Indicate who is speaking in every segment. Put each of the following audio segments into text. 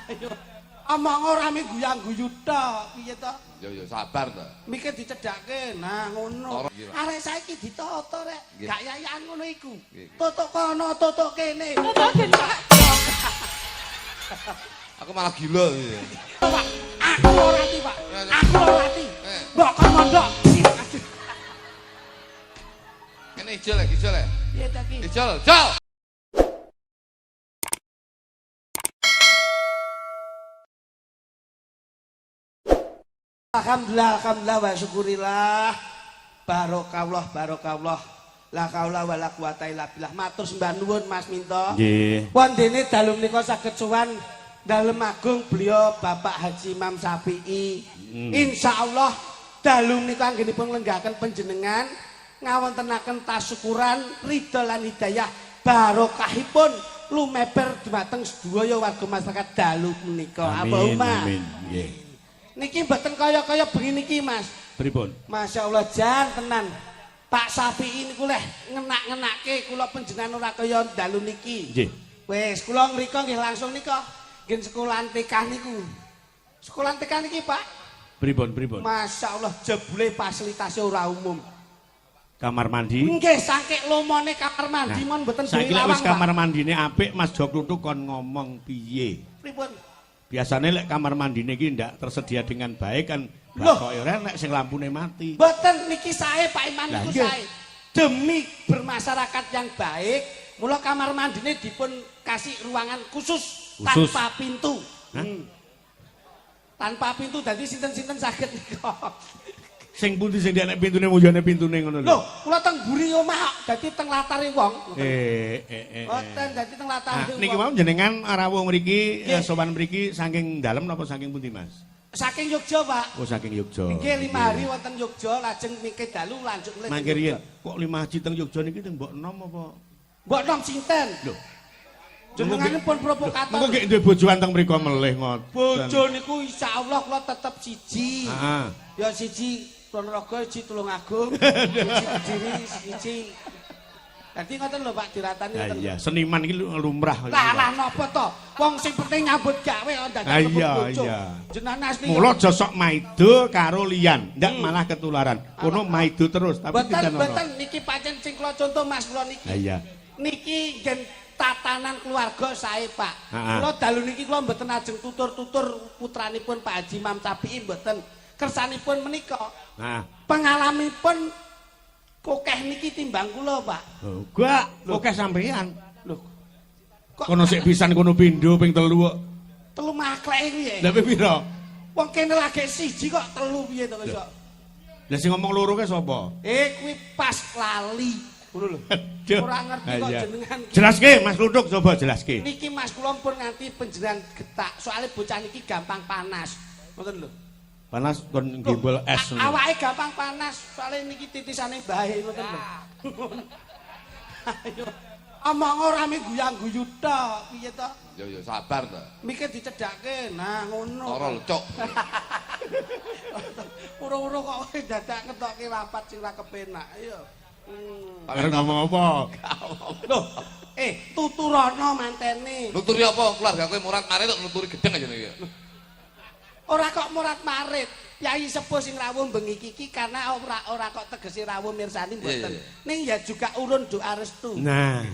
Speaker 1: Ayo. Omong ora mi guyang-guyu tok, piye to?
Speaker 2: Ya ya sabar to.
Speaker 1: Mikir dicedhake. Nah, ngono. Arek saiki ditata rek. Gak yayan ngono iku. Tutuk kono, tutuk kene.
Speaker 2: Aku malah gila.
Speaker 1: Pak, aku ora ati, Pak. Aku ora ati. Mbok kon mondok.
Speaker 2: Kene ijol lek, ijol lek.
Speaker 1: Piye ta ki?
Speaker 2: Ijol, jol.
Speaker 1: Alhamdulillah, alhamdulillah wa syukurillah. Barokallah, barokallah. La haula wala quwata illa billah. Matur sembah nuwun Mas Minto.
Speaker 3: Nggih.
Speaker 1: Wondene dalu menika saged sowan dalem agung beliau Bapak Haji Imam Syafi'i. Insyaallah dalu menika anggenipun nglenggahaken panjenengan ngawontenaken tasyukuran ridho lan hidayah barokahipun lumeber dumateng sedaya warga masyarakat dalu menika. Allahumma.
Speaker 3: Amin. Nggih.
Speaker 1: Niki mboten kaya-kaya bengi niki, Mas.
Speaker 3: Pripun?
Speaker 1: Masya Allah jan tenan. Pak Syafi'i niku leh ngenak-ngenakke kula panjenengan ora kaya dalu niki.
Speaker 3: Nggih.
Speaker 1: Wis kula ngriko nggih langsung nika nggih sekolahan TK niku. Sekolahan TK niki, Pak.
Speaker 3: Pripun, pripun?
Speaker 1: Masya Allah jebule fasilitasnya ora umum.
Speaker 3: Kamar mandi.
Speaker 1: Nggih saking lomone kamar mandi mon mboten duwe
Speaker 3: Saiki lek
Speaker 1: lawang.
Speaker 3: wis kamar mandine apik, Mas Jok Kluthuk kon ngomong piye?
Speaker 1: Pripun?
Speaker 3: Biasane lek kamar mandine iki ndak tersedia dengan baik kan
Speaker 1: Loh.
Speaker 3: bakoke ora nek sing lampune mati.
Speaker 1: Mboten niki sae Pak Iman
Speaker 3: Lah,
Speaker 1: niku
Speaker 3: nggih.
Speaker 1: sae. Demi bermasyarakat yang baik, mula kamar mandine dipun kasih ruangan khusus,
Speaker 3: Khusus.
Speaker 1: tanpa pintu.
Speaker 3: Hah?
Speaker 1: Tanpa pintu dadi sinten-sinten saged nika.
Speaker 3: Sing pundi sing nek pintune muyone pintune ngono lho.
Speaker 1: Lho, kula teng mburi omah kok, dadi teng latare wong. Mboten dadi teng latare
Speaker 3: Nah,
Speaker 1: wong.
Speaker 3: niki mau jenengan rawuh mriki
Speaker 1: Nggih.
Speaker 3: sowan mriki saking dalem napa saking pundi, Mas?
Speaker 1: Saking Yogya, Pak.
Speaker 3: Oh, saking Yogya.
Speaker 1: Nggih 5 hari wonten Yogya, lajeng mike dalu lanjut mulih.
Speaker 3: Mangke riyen, kok 5 haji teng Yogya niki teng mbok enom apa?
Speaker 1: Mbok nom sinten?
Speaker 3: Lho,
Speaker 1: Jenengane pun provokator.
Speaker 3: Mengko nggih duwe bojoan teng mriko melih ngoten.
Speaker 1: Bojo niku insyaallah kula tetep siji.
Speaker 3: Heeh.
Speaker 1: Ya siji Ponorogo, siji Tulungagung, siji Kediri, siji. Dadi ngoten lho Pak diratani
Speaker 3: Lah
Speaker 1: ngoten.
Speaker 3: iya, seniman iki lumrah.
Speaker 1: Lah lah napa to? Wong sing penting nyambut gawe kok dadak
Speaker 3: Ah,
Speaker 1: mlebu
Speaker 3: iya,
Speaker 1: bojo.
Speaker 3: iya.
Speaker 1: Jenengan asli.
Speaker 3: Mula aja sok maido karo liyan, ndak malah ketularan. Kono maido terus tapi
Speaker 1: Mboten
Speaker 3: tidak ono.
Speaker 1: mboten niki pancen sing kula contoh Mas kula niki.
Speaker 3: Lah iya.
Speaker 1: Niki nggen tatanan keluarga sae Pak.
Speaker 3: Ha-ha.
Speaker 1: Kula dalu niki kula mboten ajeng tutur-tutur putranipun Pak Haji Imam Syafi'i mboten. Kersanipun menika
Speaker 3: Nah,
Speaker 1: pengalamipun kokeh niki timbang kula Pak.
Speaker 3: oh, gak akeh sampean.
Speaker 1: Lho. Kok
Speaker 3: Kono sik pisan kono pindho ping telu kok.
Speaker 1: telu makleke kuwi ya?
Speaker 3: Lah ping pira?
Speaker 1: Wong kene lagi siji kok telu piye to kok iso?
Speaker 3: Lah sing ngomong loro ke sapa?
Speaker 1: Kuwi pas lali. Ngono lho.
Speaker 3: Aduh.
Speaker 1: Ora ngerti kok
Speaker 3: Ah, iya.
Speaker 1: jenengan ki.
Speaker 3: Jelaske Mas Kluthuk coba jelaske.
Speaker 1: Niki Mas kula pun nganti panjenengan getak, soalnya bocah niki gampang panas. Ngoten lho.
Speaker 3: Panas kon gembol es. ngono.
Speaker 1: Awake gampang panas, soalnya niki titisane bae ngoten lho. Ayo. Omong ora mi guyang-guyu tok, piye to?
Speaker 2: Ya ya sabar to.
Speaker 1: Mikir dicedhake. Nah, ngono.
Speaker 2: Ora lho, cok.
Speaker 1: Uro-uro kok dadak ngetokke rapat sing ra kepenak. Ayo.
Speaker 3: Arep ngomong apa?
Speaker 1: Loh, tuturana mantene.
Speaker 2: Nuturi apa keluarga kowe murat marit kok nuturi gedeng aja niki.
Speaker 1: Ora kok murat marit. Yai sepuh sing rawuh bengi iki karena ora kok tegese rawuh mirsani mboten.
Speaker 2: Iya, iya.
Speaker 1: Ning ya juga urun doa restu.
Speaker 3: Nah,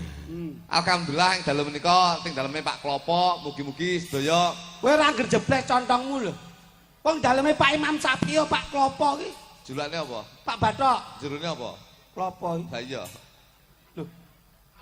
Speaker 2: Alhamdulillah ing dalem menika teng daleme Pak Klopo mugi-mugi sedaya
Speaker 1: Kowe ora ngrejebleh contongmu lho. Wong daleme Pak Imam Syafi'i Pak Klopo iki,
Speaker 2: julane apa?
Speaker 1: Pak Bathok.
Speaker 2: Jerone apa?
Speaker 1: Klopo iki.
Speaker 2: Lah iya.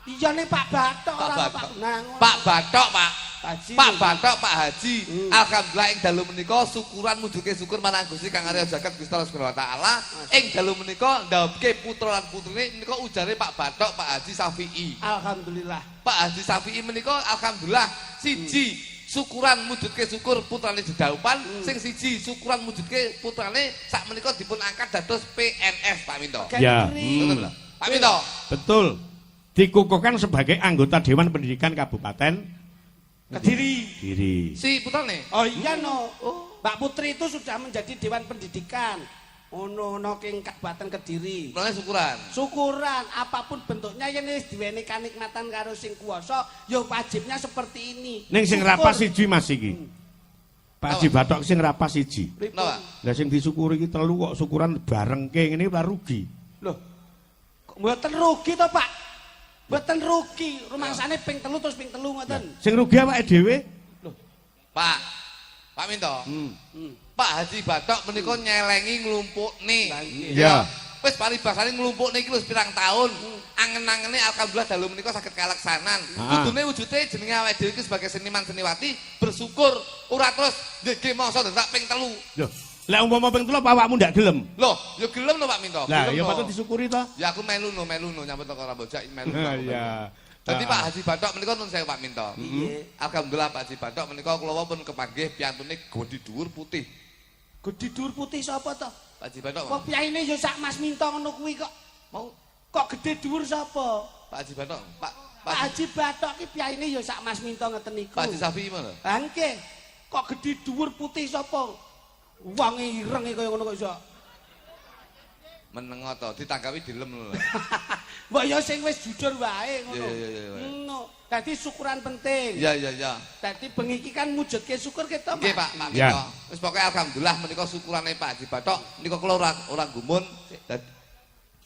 Speaker 1: Iyane Pak Bathok
Speaker 2: Pak
Speaker 1: ora
Speaker 2: Bathok.
Speaker 1: Pak. Nah, ngono.
Speaker 2: Pak Bathok, Pak.
Speaker 1: Haji.
Speaker 2: Pak Bathok, Pak Haji. Alhamdulillah ing dalu menika syukuran mujuke syukur marang Gusti Kang Arya Jagat Gusti Allah Subhanahu wa taala. Ing dalu menika ndhaupke putra lan putrine menika ujare Pak Bathok, Pak Haji Syafi'i.
Speaker 1: Alhamdulillah.
Speaker 2: Pak Haji Syafi'i menika alhamdulillah siji syukuran mujudke syukur putrane dedaupan, sing siji syukuran mujudke putrane sak menika dipun angkat dados PNS Pak Minto.
Speaker 3: Ya.
Speaker 2: Betul lho. Pak Minto.
Speaker 3: Betul. Dikukuhkan sebagai anggota Dewan Pendidikan Kabupaten
Speaker 1: Kediri.
Speaker 3: Kediri.
Speaker 2: Si putrane.
Speaker 1: Oh iya no. Mbak Putri itu sudah menjadi Dewan Pendidikan. Ono ana ing Kabupaten Kediri.
Speaker 2: Mulane syukuran.
Speaker 1: Syukuran apapun bentuknya yen wis diwenehi kanikmatan karo sing kuwasa, ya wajibnya seperti ini.
Speaker 3: Ning sing
Speaker 1: Syukur.
Speaker 3: rapas siji Mas iki. Pak Haji Batok sing rapas siji.
Speaker 1: Pripun?
Speaker 2: Napa?
Speaker 3: Lah sing disyukuri iki telu kok syukuran barengke ngene ora rugi.
Speaker 1: Loh. Kok mboten rugi to, Pak? Mboten rugi. Rumangsane ping telu terus ping telu ngoten.
Speaker 3: Sing rugi awake dhewe.
Speaker 2: Pak. Pak Minto. Pak Haji Batok menika nyelengi nglumpukne.
Speaker 3: Iya.
Speaker 2: Wis paribasane nglumpukne iki wis pirang taun. Angen-angene alhamdulillah dalu menika saged kalaksanan. Kudune wujude jenenge awake dhewe iki sebagai seniman seniwati bersyukur ora terus nggih mongso dadak ping telu.
Speaker 3: Loh, lek umpama ping telu apa awakmu ndak gelem?
Speaker 2: Loh, ya gelem lho Pak Minto.
Speaker 3: Lah,
Speaker 2: gelem
Speaker 3: ya
Speaker 2: no.
Speaker 3: patut disyukuri to.
Speaker 2: Ya aku melu no, melu no nyambut teko Rambojak melu.
Speaker 3: Iya.
Speaker 2: Dadi Pak Haji Batok menika nun sewu Pak Minto.
Speaker 1: Piye?
Speaker 2: Alhamdulillah Pak Haji Batok menika kula pun kepanggih piantune gedhi dhuwur putih.
Speaker 1: Gedhi dhuwur putih sapa to?
Speaker 2: Pak Haji Batok.
Speaker 1: Kok piyaine ya sak Mas Minto ngono kuwi kok.
Speaker 2: Mau
Speaker 1: Kok gedhe dhuwur sapa?
Speaker 2: Pak Haji Batok. Pak
Speaker 1: Pak Haji Batok ki piyaine ya sak Mas Minto ngeten niku.
Speaker 2: Pak Haji Safi mana?
Speaker 1: Lah nggih. Kok gedhe dhuwur putih sapa? Wonge ireng kaya ngono kok iso.
Speaker 2: Menengo to, ditanggapi dilem lho.
Speaker 1: Mbok ya sing wis jujur wae ngono.
Speaker 2: Iya.
Speaker 1: Ngono. Dadi syukuran penting.
Speaker 2: Iya.
Speaker 1: Dadi bengi iki kan mujudke syukur kita, Mas.
Speaker 2: Nggih Pak, Pak
Speaker 3: Ya.
Speaker 2: Minto. Wis pokoke alhamdulillah menika syukurane Pak Haji Batok nika kula ora gumun.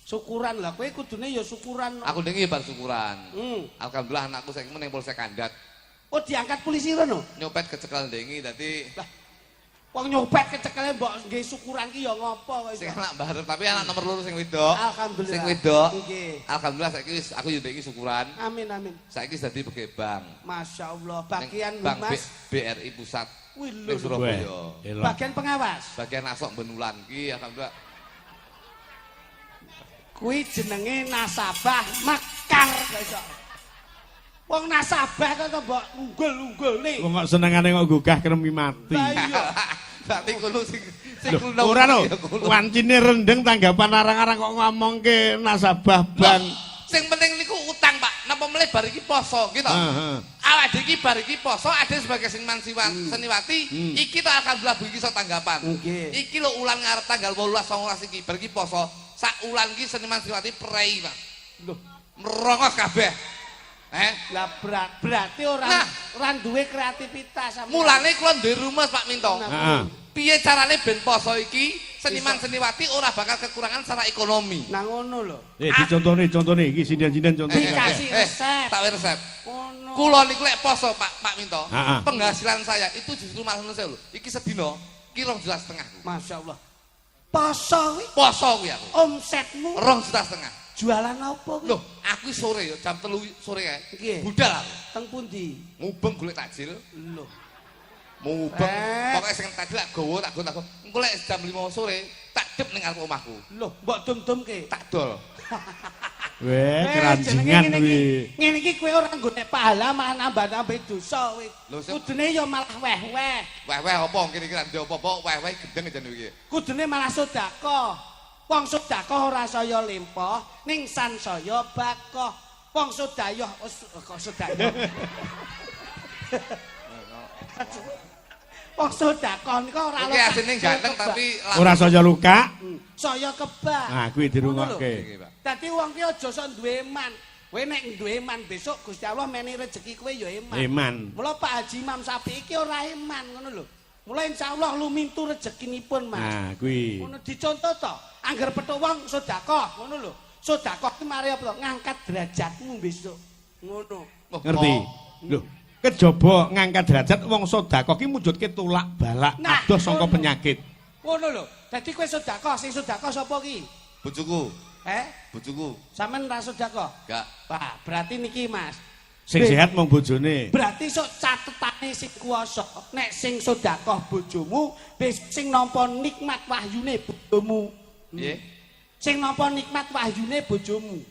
Speaker 1: Syukuran lah kowe kudune ya syukuran.
Speaker 2: Aku ndengi bar syukuran. Alhamdulillah anakku saiki ning Polsek Kandat.
Speaker 1: Oh, diangkat polisi rono.
Speaker 2: Nyopet kecekel ndengi dadi
Speaker 1: Lah wong nyopet kecekele mbok nggih syukuran ki ya ngopo kok
Speaker 2: sing
Speaker 1: iso.
Speaker 2: anak bareng tapi anak nomor loro sing wedok.
Speaker 1: Alhamdulillah.
Speaker 2: Sing wedok.
Speaker 1: Nggih.
Speaker 2: Alhamdulillah saiki wis aku yo ndengi syukuran.
Speaker 1: Amin amin.
Speaker 2: Saiki wis dadi pegawai bank.
Speaker 1: Masya Allah,
Speaker 2: Ning
Speaker 1: bagian
Speaker 2: Bank
Speaker 1: humas,
Speaker 2: BRI Pusat
Speaker 1: wih
Speaker 2: ning
Speaker 1: lho.
Speaker 2: Surabaya.
Speaker 3: Elok.
Speaker 1: Bagian pengawas.
Speaker 2: Bagian asok benulan ki alhamdulillah.
Speaker 1: Kuwi jenenge nasabah mekar kok iso. Wong nasabah kok to mbok unggul-unggulne.
Speaker 3: Wong kok senengane kok gugah kremi mati.
Speaker 1: Lah iya.
Speaker 2: Berarti kulo sing sing
Speaker 3: Loh,
Speaker 2: kulo
Speaker 3: ora lho,
Speaker 2: ya kulo.
Speaker 3: wancine rendeng tanggapan arang-arang kok ngomongke nasabah bank.
Speaker 2: Sing penting niku utang, Pak. Napa melih bar iki poso gitu.
Speaker 3: Heeh.
Speaker 2: Awake dhewe iki bar iki poso ade sebagai seniman seniwati iki to alhamdulillah bengi iso tanggapan.
Speaker 1: Nggih.
Speaker 2: Iki lho ulan ngarep tanggal 18 19 iki bar iki poso. Sak ulan iki seniman seniwati prei, Pak.
Speaker 1: Loh,
Speaker 2: Merongos kabeh. Eh,
Speaker 1: lah berarti ora
Speaker 2: Nah.
Speaker 1: ora duwe kreativitas sampeyan.
Speaker 2: Mulane kula duwe rumus Pak Minto.
Speaker 1: Nah.
Speaker 3: Heeh.
Speaker 2: Piye carane ben poso iki seniman seniwati ora bakal kekurangan secara ekonomi.
Speaker 1: Nah ngono lho.
Speaker 3: Eh dicontone, contone iki sinden-sinden contone.
Speaker 1: Dikasih resep.
Speaker 2: Tak resep.
Speaker 1: Ngono.
Speaker 2: Kula niku lek poso Pak Pak Minto,
Speaker 3: Ha-ha.
Speaker 2: penghasilan saya itu justru malah menurut saya lho. Iki sedina ki 2,5 juta.
Speaker 1: Masya Allah. Poso kuwi
Speaker 2: Poso kuwi aku.
Speaker 1: omsetmu
Speaker 2: 2,5 juta.
Speaker 1: jualan apa kuwi?
Speaker 2: Loh, aku sore ya jam 3 sore kae.
Speaker 1: Nggih.
Speaker 2: Budal aku.
Speaker 1: Teng pundi?
Speaker 2: Mubeng golek takjil,
Speaker 1: Loh.
Speaker 2: mubeng.
Speaker 1: Eh.
Speaker 2: Pokoke sing takjil tak gowo tak gowo tak gowo. Engko lek jam 5 sore tak dep ning ngarep omahku.
Speaker 1: Loh, mbok dum-dumke.
Speaker 2: Tak dol.
Speaker 3: Weh,
Speaker 1: Eh,
Speaker 3: keranjingan
Speaker 1: jenenge ngene
Speaker 3: kuwi.
Speaker 1: iki. Ngene iki kowe ora nggone pahala malah nambah-nambah dosa kowe.
Speaker 2: Lho, sing-
Speaker 1: Kudune ya malah weh-weh.
Speaker 2: Weh-weh apa kira-kira ndek apa-apa weh-weh gendeng jane iki.
Speaker 1: Kudune malah sedekah. Wong sedekah ora saya lempoh, ning sansaya bakoh. Wong sedayah oh, kok sedayah. Wong sedekah nika ora
Speaker 2: Iki asine ganteng tapi
Speaker 3: Ora saya luka.
Speaker 1: Saya kebak.
Speaker 3: Nah, kuwi dirungokke.
Speaker 2: Nggih, Pak.
Speaker 1: Dadi wong ki aja sok duwe iman. Kowe nek duwe iman besok Gusti Allah menehi rejeki kowe ya iman.
Speaker 3: Iman.
Speaker 1: Mula Pak Haji Imam Sapi iki ora iman ngono lho. Mula insyaallah lumintu rezekinipun, Mas.
Speaker 3: Nah, kuwi.
Speaker 1: Ngono dicontoh to. Angger petuk wong sedekah ngono lho. Sedekah ki mari apa to? Ngangkat derajatmu besok. Ngono.
Speaker 2: Oh,
Speaker 3: Ngerti? Lho, kejaba ngangkat derajat wong sedekah ki mujudke tulak balak
Speaker 1: Nah,
Speaker 3: adoh saka
Speaker 1: ngono.
Speaker 3: penyakit.
Speaker 1: Ngono lho. Dadi kowe sedekah, sing sedekah sapa ki?
Speaker 2: Bojoku,
Speaker 1: Eh?
Speaker 2: bojoku.
Speaker 1: Sampeyan ra sedekah?
Speaker 2: Enggak.
Speaker 1: Wah, berarti niki Mas.
Speaker 3: Sing sehat mung bojone.
Speaker 1: Berarti sok catetane sing kuwasa, nek sing sedekah bojomu, besok sing nampa nikmat wahyune bojomu.
Speaker 2: Piye?
Speaker 1: Sing nampa nikmat wahyune bojomu.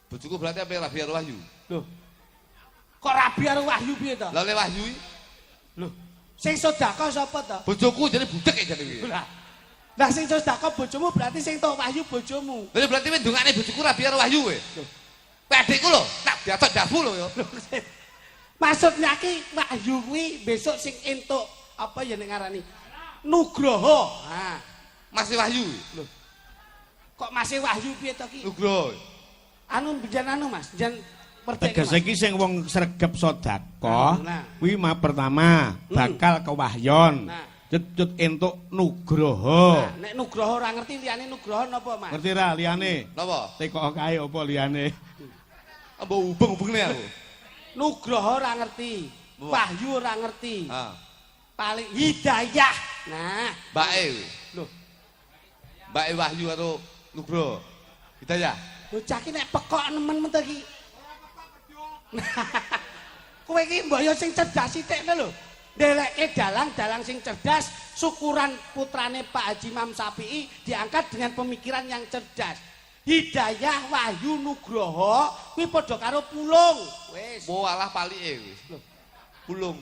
Speaker 2: Bojoku berarti apa rabi karo Wahyu?
Speaker 1: Lho. Kok rabi karo wahyu piye to?
Speaker 2: Lah oleh Wahyu iki,
Speaker 1: Lho. Sing sedekah sapa to?
Speaker 2: bojoku jadi budek ya jane iki.
Speaker 1: Lah. Lah sing sedekah bojomu berarti sing tok wahyu bojomu.
Speaker 2: Lah berarti kowe ndongakne bojoku rabi karo Wahyu kowe. Kowe adikku lho, tak diatok dafu lho ya.
Speaker 1: Maksudnya ki wahyu kuwi besok sing entuk apa ya nek ngarani? Nugroho. Ha.
Speaker 2: Masih Wahyu.
Speaker 1: Lho. Kok masih Wahyu piye to ki?
Speaker 2: Nugroho.
Speaker 1: Anu biyen anu Mas, jan merdeka.
Speaker 3: Tegese iki sing wong sregep sedekah
Speaker 1: Nah.
Speaker 3: kuwi mah pertama bakal kewahyon.
Speaker 1: Nah.
Speaker 3: Cut entuk nugroho.
Speaker 1: Nah, nek Nugroho ora ngerti liyane Nugroho napa, Mas?
Speaker 3: Ngerti ra liyane?
Speaker 2: Napa?
Speaker 3: Tekok kae apa liyane?
Speaker 2: Mbok hubung-hubungne aku.
Speaker 1: Nugroho ora ngerti.
Speaker 2: Wah.
Speaker 1: Wahyu ora ngerti.
Speaker 2: Ah,
Speaker 1: Paling Hidayah. Nah,
Speaker 2: mbake kuwi.
Speaker 1: lho,
Speaker 2: Mbake Wahyu karo Nugroho. Hidayah.
Speaker 1: Bocah ki nek pekok nemen men to ki. Kowe iki mbok yo sing cerdas sithik lho. Ndelekke dalang-dalang sing cerdas, syukuran putrane Pak Haji Imam Sapi'i diangkat dengan pemikiran yang cerdas. Hidayah Wahyu Nugroho kuwi padha karo pulung. Wis.
Speaker 2: Wo alah palike kuwi.
Speaker 1: Lho.
Speaker 2: Pulung.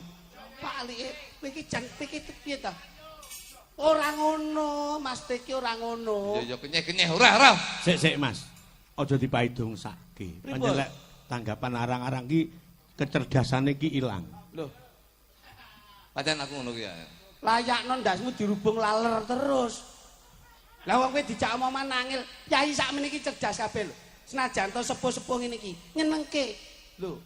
Speaker 1: Palike kowe iki jan kowe iki piye to? Ora ngono, Mas Teki ora ngono.
Speaker 2: Ya ya kenyeh-kenyeh ora ora.
Speaker 3: Sik sik Mas. Aja dipaidung sake.
Speaker 1: Pripun?
Speaker 3: Pancen lek tanggapan arang-arang ki kecerdasane ki ilang.
Speaker 1: Lho,
Speaker 2: Pancen aku ngono kuwi ya.
Speaker 1: Layakno ndasmu dirubung laler terus. Lah wong kowe dijak omongan angel, yai sakmene iki cerdas kabeh lho. Senajan to sepuh-sepuh ngene iki, nyenengke. Lho.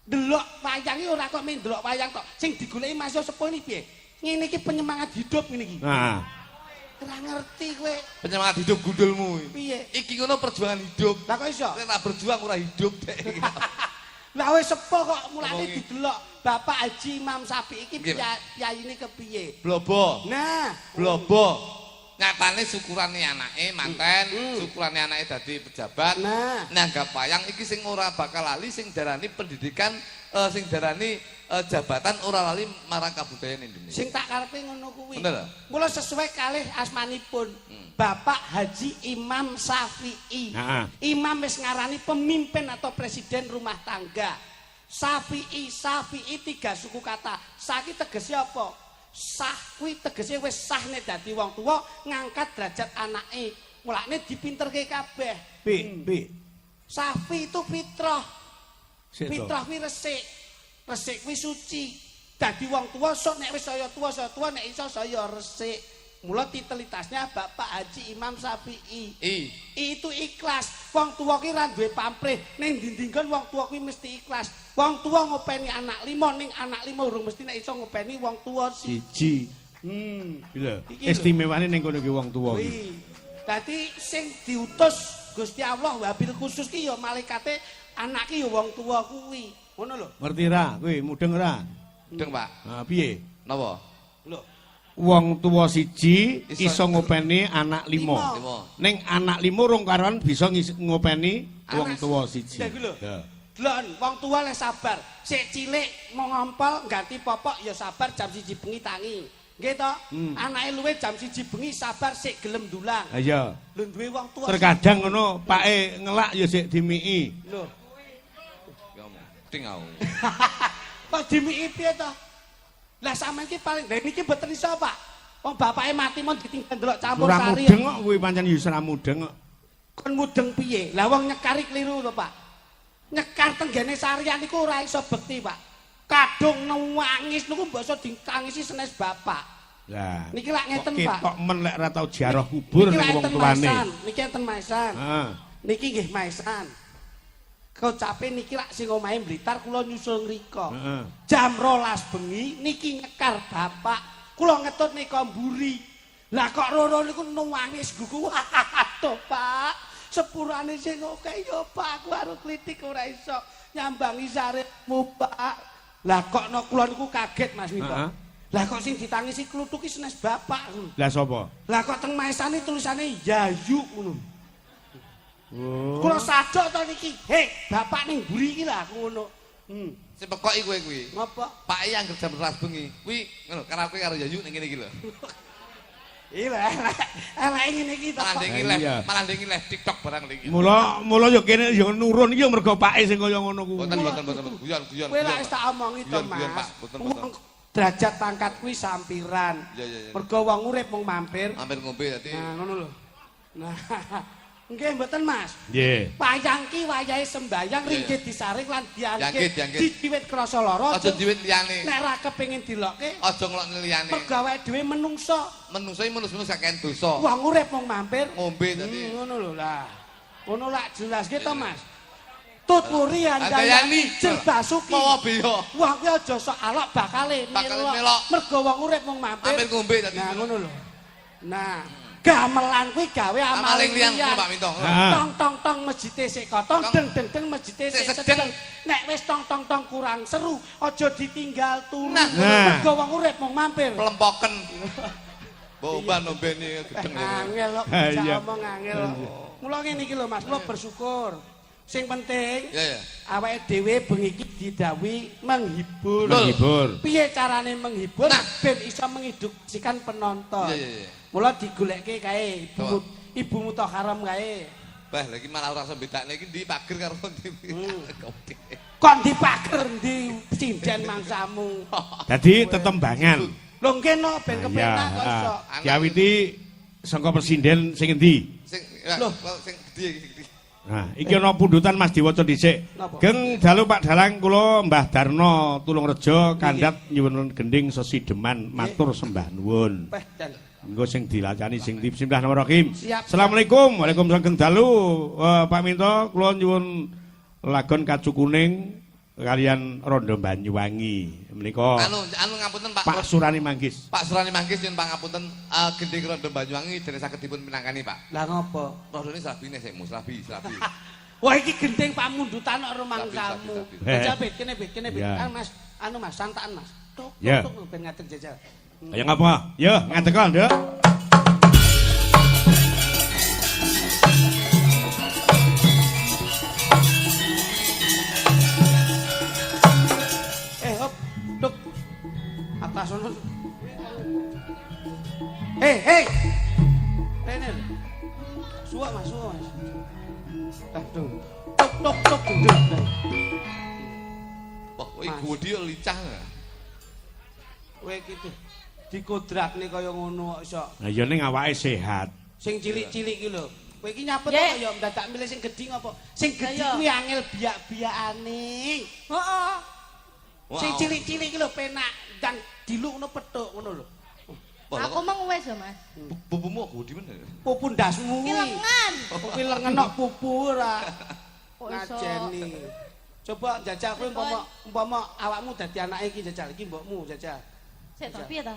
Speaker 1: Delok wayang iki ora kok mung delok wayang tok. Sing digoleki Mas yo sepuh ini piye? Ngene iki penyemangat hidup ngene iki.
Speaker 3: Nah,
Speaker 1: Ora ngerti kowe
Speaker 2: Penyemangat hidup gundulmu.
Speaker 1: Piye?
Speaker 2: Iki ngono perjuangan hidup.
Speaker 1: Lah kok iso?
Speaker 2: Nek tak berjuang ora hidup dek.
Speaker 1: Lah wis sepuh kok mulane
Speaker 2: Ngomongi.
Speaker 1: Didelok Bapak Haji Imam Sapi iki
Speaker 2: Nggih, Pak.
Speaker 1: piyayine kepiye?
Speaker 2: Blobo.
Speaker 1: Nah,
Speaker 2: Blobo. Nyatane syukurane anake manten, syukurane anake dadi pejabat.
Speaker 1: Nah.
Speaker 2: Nanggap wayang iki sing ora bakal lali sing darani pendidikan sing darani jabatan ora lali marang kabudayan Indonesia.
Speaker 1: Sing tak karepe ngono kuwi.
Speaker 2: Bener ta?
Speaker 1: Mula sesuai kalih asmanipun Bapak Haji Imam Syafi'i.
Speaker 3: Heeh.
Speaker 1: Imam wis ngarani pemimpin atau presiden rumah tangga. Syafi'i, Syafi'i tiga suku kata. Saki tegese apa? Sah kuwi tegese wis sah nek dadi wong tuwa ngangkat derajat anake. Mulane dipinterke kabeh.
Speaker 3: Pi, pi.
Speaker 1: Safi itu fitrah.
Speaker 3: Sik to.
Speaker 1: Fitrah kuwi resik. Resik kuwi suci. Dadi wong tuwa sok nek wis saya tuwa nek iso saya resik. Mula titelitasnya Bapak Haji Imam Syafi'i.
Speaker 2: I.
Speaker 1: Itu ikhlas. Wong tuwa ki ra duwe pamrih. Ning ndi-ndi nggon wong tuwa kuwi mesti ikhlas. Wong tuwa ngopeni anak lima, ning anak lima urung mesti nek iso ngopeni wong tuwa si.
Speaker 3: Siji. Lho,
Speaker 1: Iki lho.
Speaker 3: Istimewane ning kono ki wong tuwa ki.
Speaker 1: Kuwi. Dadi sing diutus Gusti Allah wabil khusus ki ya malaikate anak ki ya wong tuwa kuwi. Ngono lho.
Speaker 3: Ngerti ra kowe mudeng ra?
Speaker 2: Mudeng, Pak.
Speaker 3: Ha piye?
Speaker 2: Napa?
Speaker 1: Lho.
Speaker 3: Wong tuwa siji
Speaker 2: Iso-
Speaker 3: iso ngopeni anak lima.
Speaker 1: Lima.
Speaker 2: Lima.
Speaker 3: Ning anak lima rong karuan bisa ngopeni wong
Speaker 1: Anak-
Speaker 3: tuwa siji.
Speaker 1: Lah iku lho.
Speaker 3: Ya.
Speaker 1: Delon, wong tuwa le sabar. Sik cilik mau ngompol ganti popok ya sabar jam 1 bengi tangi. Nggih to? Anake luwe jam 1 bengi sabar sik gelem dulang.
Speaker 3: Ha iya.
Speaker 1: Lho duwe wong tuwa.
Speaker 3: Terkadang ngono pake ngelak ya sik dimiki.
Speaker 1: Lho.
Speaker 2: Ya omong. Ting aku.
Speaker 1: Kok dimiki piye to? Lah sampean ki paling lha niki mboten iso, Pak. Wong bapake mati mon ditinggal ndelok campur
Speaker 3: Ora
Speaker 1: sari.
Speaker 3: mudeng kok kuwi pancen ya ora mudeng kok.
Speaker 1: Kon mudeng piye? Lah wong nyekari keliru to, Pak. Nyekar tenggene sarian niku ora iso bekti, Pak. Kadung nangis niku mbok iso ditangisi senes bapak.
Speaker 3: Lah.
Speaker 1: Niki lak ngeten,
Speaker 3: kok
Speaker 1: Pak.
Speaker 3: Ketok men lek ora tau ziarah kubur
Speaker 1: Niki
Speaker 3: ning
Speaker 1: lak
Speaker 3: wong
Speaker 1: enten
Speaker 3: tuane.
Speaker 1: Maesan, niki enten maesan.
Speaker 3: Heeh.
Speaker 1: Niki nggih maesan. Kocape niki lak sing omahe Blitar kula nyusul ngriko.
Speaker 3: Heeh.
Speaker 1: Jam 12 bengi niki nyekar bapak. Kula ngetut nika mburi. Lah kok roro niku nangis gugu. Aduh, Pak. Sepurane sing akeh ya, Pak. Aku karo klitik ora iso nyambangi saremu, Pak. Lah kok no kula niku kaget Mas Wito.
Speaker 3: Heeh.
Speaker 1: Lah kok sing ditangisi kluthuk ki senes bapak.
Speaker 3: Lah sapa?
Speaker 1: Lah kok teng maesane tulisane Yayu ngono.
Speaker 3: Oh.
Speaker 1: Kula sadok to niki. Hei, bapak ning mburi iki lah aku ngono.
Speaker 2: Sing pekoki kowe kuwi.
Speaker 1: Ngopo?
Speaker 2: Pak yang jam 12 bengi. Kuwi ngono karaoke karo Yayu ning kene iki lho.
Speaker 1: Iya, elek ngene iki to.
Speaker 2: Malah ndek
Speaker 3: Lah,
Speaker 2: live,
Speaker 3: iya.
Speaker 2: malah ndek live TikTok barang iki.
Speaker 3: Mula mula ya kene ya nurun iki ya mergo pake sing kaya ngono kuwi.
Speaker 2: Boten boten boten guyon guyon.
Speaker 1: Kowe lak wis tak omongi to,
Speaker 2: Guyon, guyon,
Speaker 1: Mas.
Speaker 2: Pak. Boten, boten.
Speaker 1: Wong derajat pangkat kuwi sampiran.
Speaker 2: Iya, iya, iya.
Speaker 1: Mergo wong urip mung mampir.
Speaker 2: Hampir ngombe dadi.
Speaker 1: Nah, ngono lho. Nah, Nggih mboten Mas.
Speaker 3: Nggih.
Speaker 1: Wayang ki wayahe sembayang ringgit disaring lan
Speaker 2: Diangkit,
Speaker 1: diangkit.
Speaker 2: Diangkit.
Speaker 1: Diwiwit krasa lara.
Speaker 2: Aja diwit liyane.
Speaker 1: Nek ra kepengin dilokke,
Speaker 2: Aja ngelokne liyane.
Speaker 1: mergo awake dhewe menungso.
Speaker 2: Menungso iki menungso saken dosa.
Speaker 1: Wong urip mung mampir
Speaker 2: Ngombe tadi.
Speaker 1: Ngono lho lah. Ngono lak jelas ki to Mas. Tuturi
Speaker 2: Handayani.
Speaker 1: andayani jer basuki.
Speaker 2: Mawa beya.
Speaker 1: Wong kuwi aja sok alok bakale
Speaker 2: Bakale melok.
Speaker 1: Mergo wong urip mung mampir.
Speaker 2: Mampir ngombe tadi.
Speaker 1: Nah ngono lho. Nah, gamelan kuwi gawe
Speaker 2: Amaling
Speaker 1: amaling
Speaker 2: liyan
Speaker 1: liyan.
Speaker 2: Pak Minto.
Speaker 3: Ah.
Speaker 1: Tong tong tong masjide sik kotong,
Speaker 2: Tong.
Speaker 1: deng deng deng masjide
Speaker 2: Sik
Speaker 1: sik
Speaker 2: sedeng.
Speaker 1: sedeng. Nek wis tong tong tong kurang seru, aja ditinggal turu.
Speaker 2: Nah.
Speaker 3: Nah.
Speaker 1: Mergo wong urip mung mampir.
Speaker 2: Plempoken. Boban nombeni gedeng.
Speaker 1: Angel kok
Speaker 3: Ah,
Speaker 1: bisa
Speaker 3: iya.
Speaker 1: omong angel. Mula ngene iki lho Mas, kula bersyukur. Sing penting
Speaker 2: Iya ya.
Speaker 1: awake dhewe bengi iki didhawuhi menghibur.
Speaker 2: Betul.
Speaker 3: Menghibur.
Speaker 1: Piye carane menghibur
Speaker 2: Nah.
Speaker 1: ben iso mengedukasikan penonton.
Speaker 2: Iya iya iya.
Speaker 1: Mula digolekke kae ibu ibu Mutahharam kae.
Speaker 2: Bah, lagi malah ora iso bedakne iki ndi pager karo ndi.
Speaker 1: Kok ndi pager ndi sinden mangsamu.
Speaker 3: Dadi tetembangan.
Speaker 1: Lho nggih no ben kepenak kok iso.
Speaker 3: Diawiti saka presiden sing endi?
Speaker 2: Sing
Speaker 1: Loh.
Speaker 2: sing gedhe iki sing gedhe.
Speaker 3: Nah, iki ana pundutan Mas diwaca dhisik.
Speaker 1: Napa?
Speaker 3: Geng dalu Pak Dalang kula Mbah Darno Tulungrejo kandhat nyuwun gending sesideman matur sembah nuwun.
Speaker 1: Peh jan.
Speaker 3: Engko sing dilacani sing di Bismillahirrahmanirrahim.
Speaker 1: Siap.
Speaker 3: Assalamualaikum. Waalaikumsalam geng dalu. Pak Minto kula nyuwun lagon Kacu Kuning kalian Rondo Banyuwangi. Menika
Speaker 2: Anu anu ngapunten Pak.
Speaker 3: Pak Surani Manggis.
Speaker 2: Pak Surani Manggis nyuwun pangapunten gending Rondo Banyuwangi dene saged dipun minangkani Pak.
Speaker 1: Lah ngopo?
Speaker 2: Rondone srabine sik mu, srabi, srabi.
Speaker 1: Wah iki gending pamundutan kok rumangsamu.
Speaker 2: Sabi,
Speaker 3: sabi, sabi.
Speaker 1: Jajal bit kene bit kene bit.
Speaker 3: Ya.
Speaker 1: Ah Mas, anu Mas santakan Mas. Tuk
Speaker 3: Ya.
Speaker 1: tuk ben ngadeg jajal.
Speaker 3: Kaya ngapa? Yo, ngadeg kok, Nduk.
Speaker 1: Eh hop, tuk. Atas ono. Hei, hei. Rene. lho. Suwak Mas, suwak Mas. Aduh. Tuk tuk tuk tuk. tuk.
Speaker 2: Wah, iki
Speaker 1: Mas.
Speaker 2: gedhe lincah.
Speaker 1: Kowe iki tuh dikodrakne kaya ngono kok iso.
Speaker 3: Lah ya ning awake sehat.
Speaker 1: Sing cilik-cilik iki lho. Kowe iki nyapet
Speaker 4: Ye.
Speaker 1: apa ya ndadak milih sing gedhi ngopo? Sing gedhi
Speaker 4: Lah, iya.
Speaker 1: kuwi angel biak-biakane.
Speaker 4: Heeh.
Speaker 1: Sing cilik-cilik iki lho penak ndang dilukno pethuk ngono lho.
Speaker 4: Aku meng wis ya, Mas.
Speaker 2: Pupumu gedhe men.
Speaker 1: Pupu ndasmu
Speaker 4: Ki
Speaker 1: kuwi.
Speaker 4: lengan.
Speaker 1: Kuwi lengen kok pupu ora.
Speaker 4: Kok iso?
Speaker 1: Ngajeni. Coba jajal kowe umpama umpama awakmu dadi anake iki jajal iki mbokmu jajal.
Speaker 4: Sik to piye to?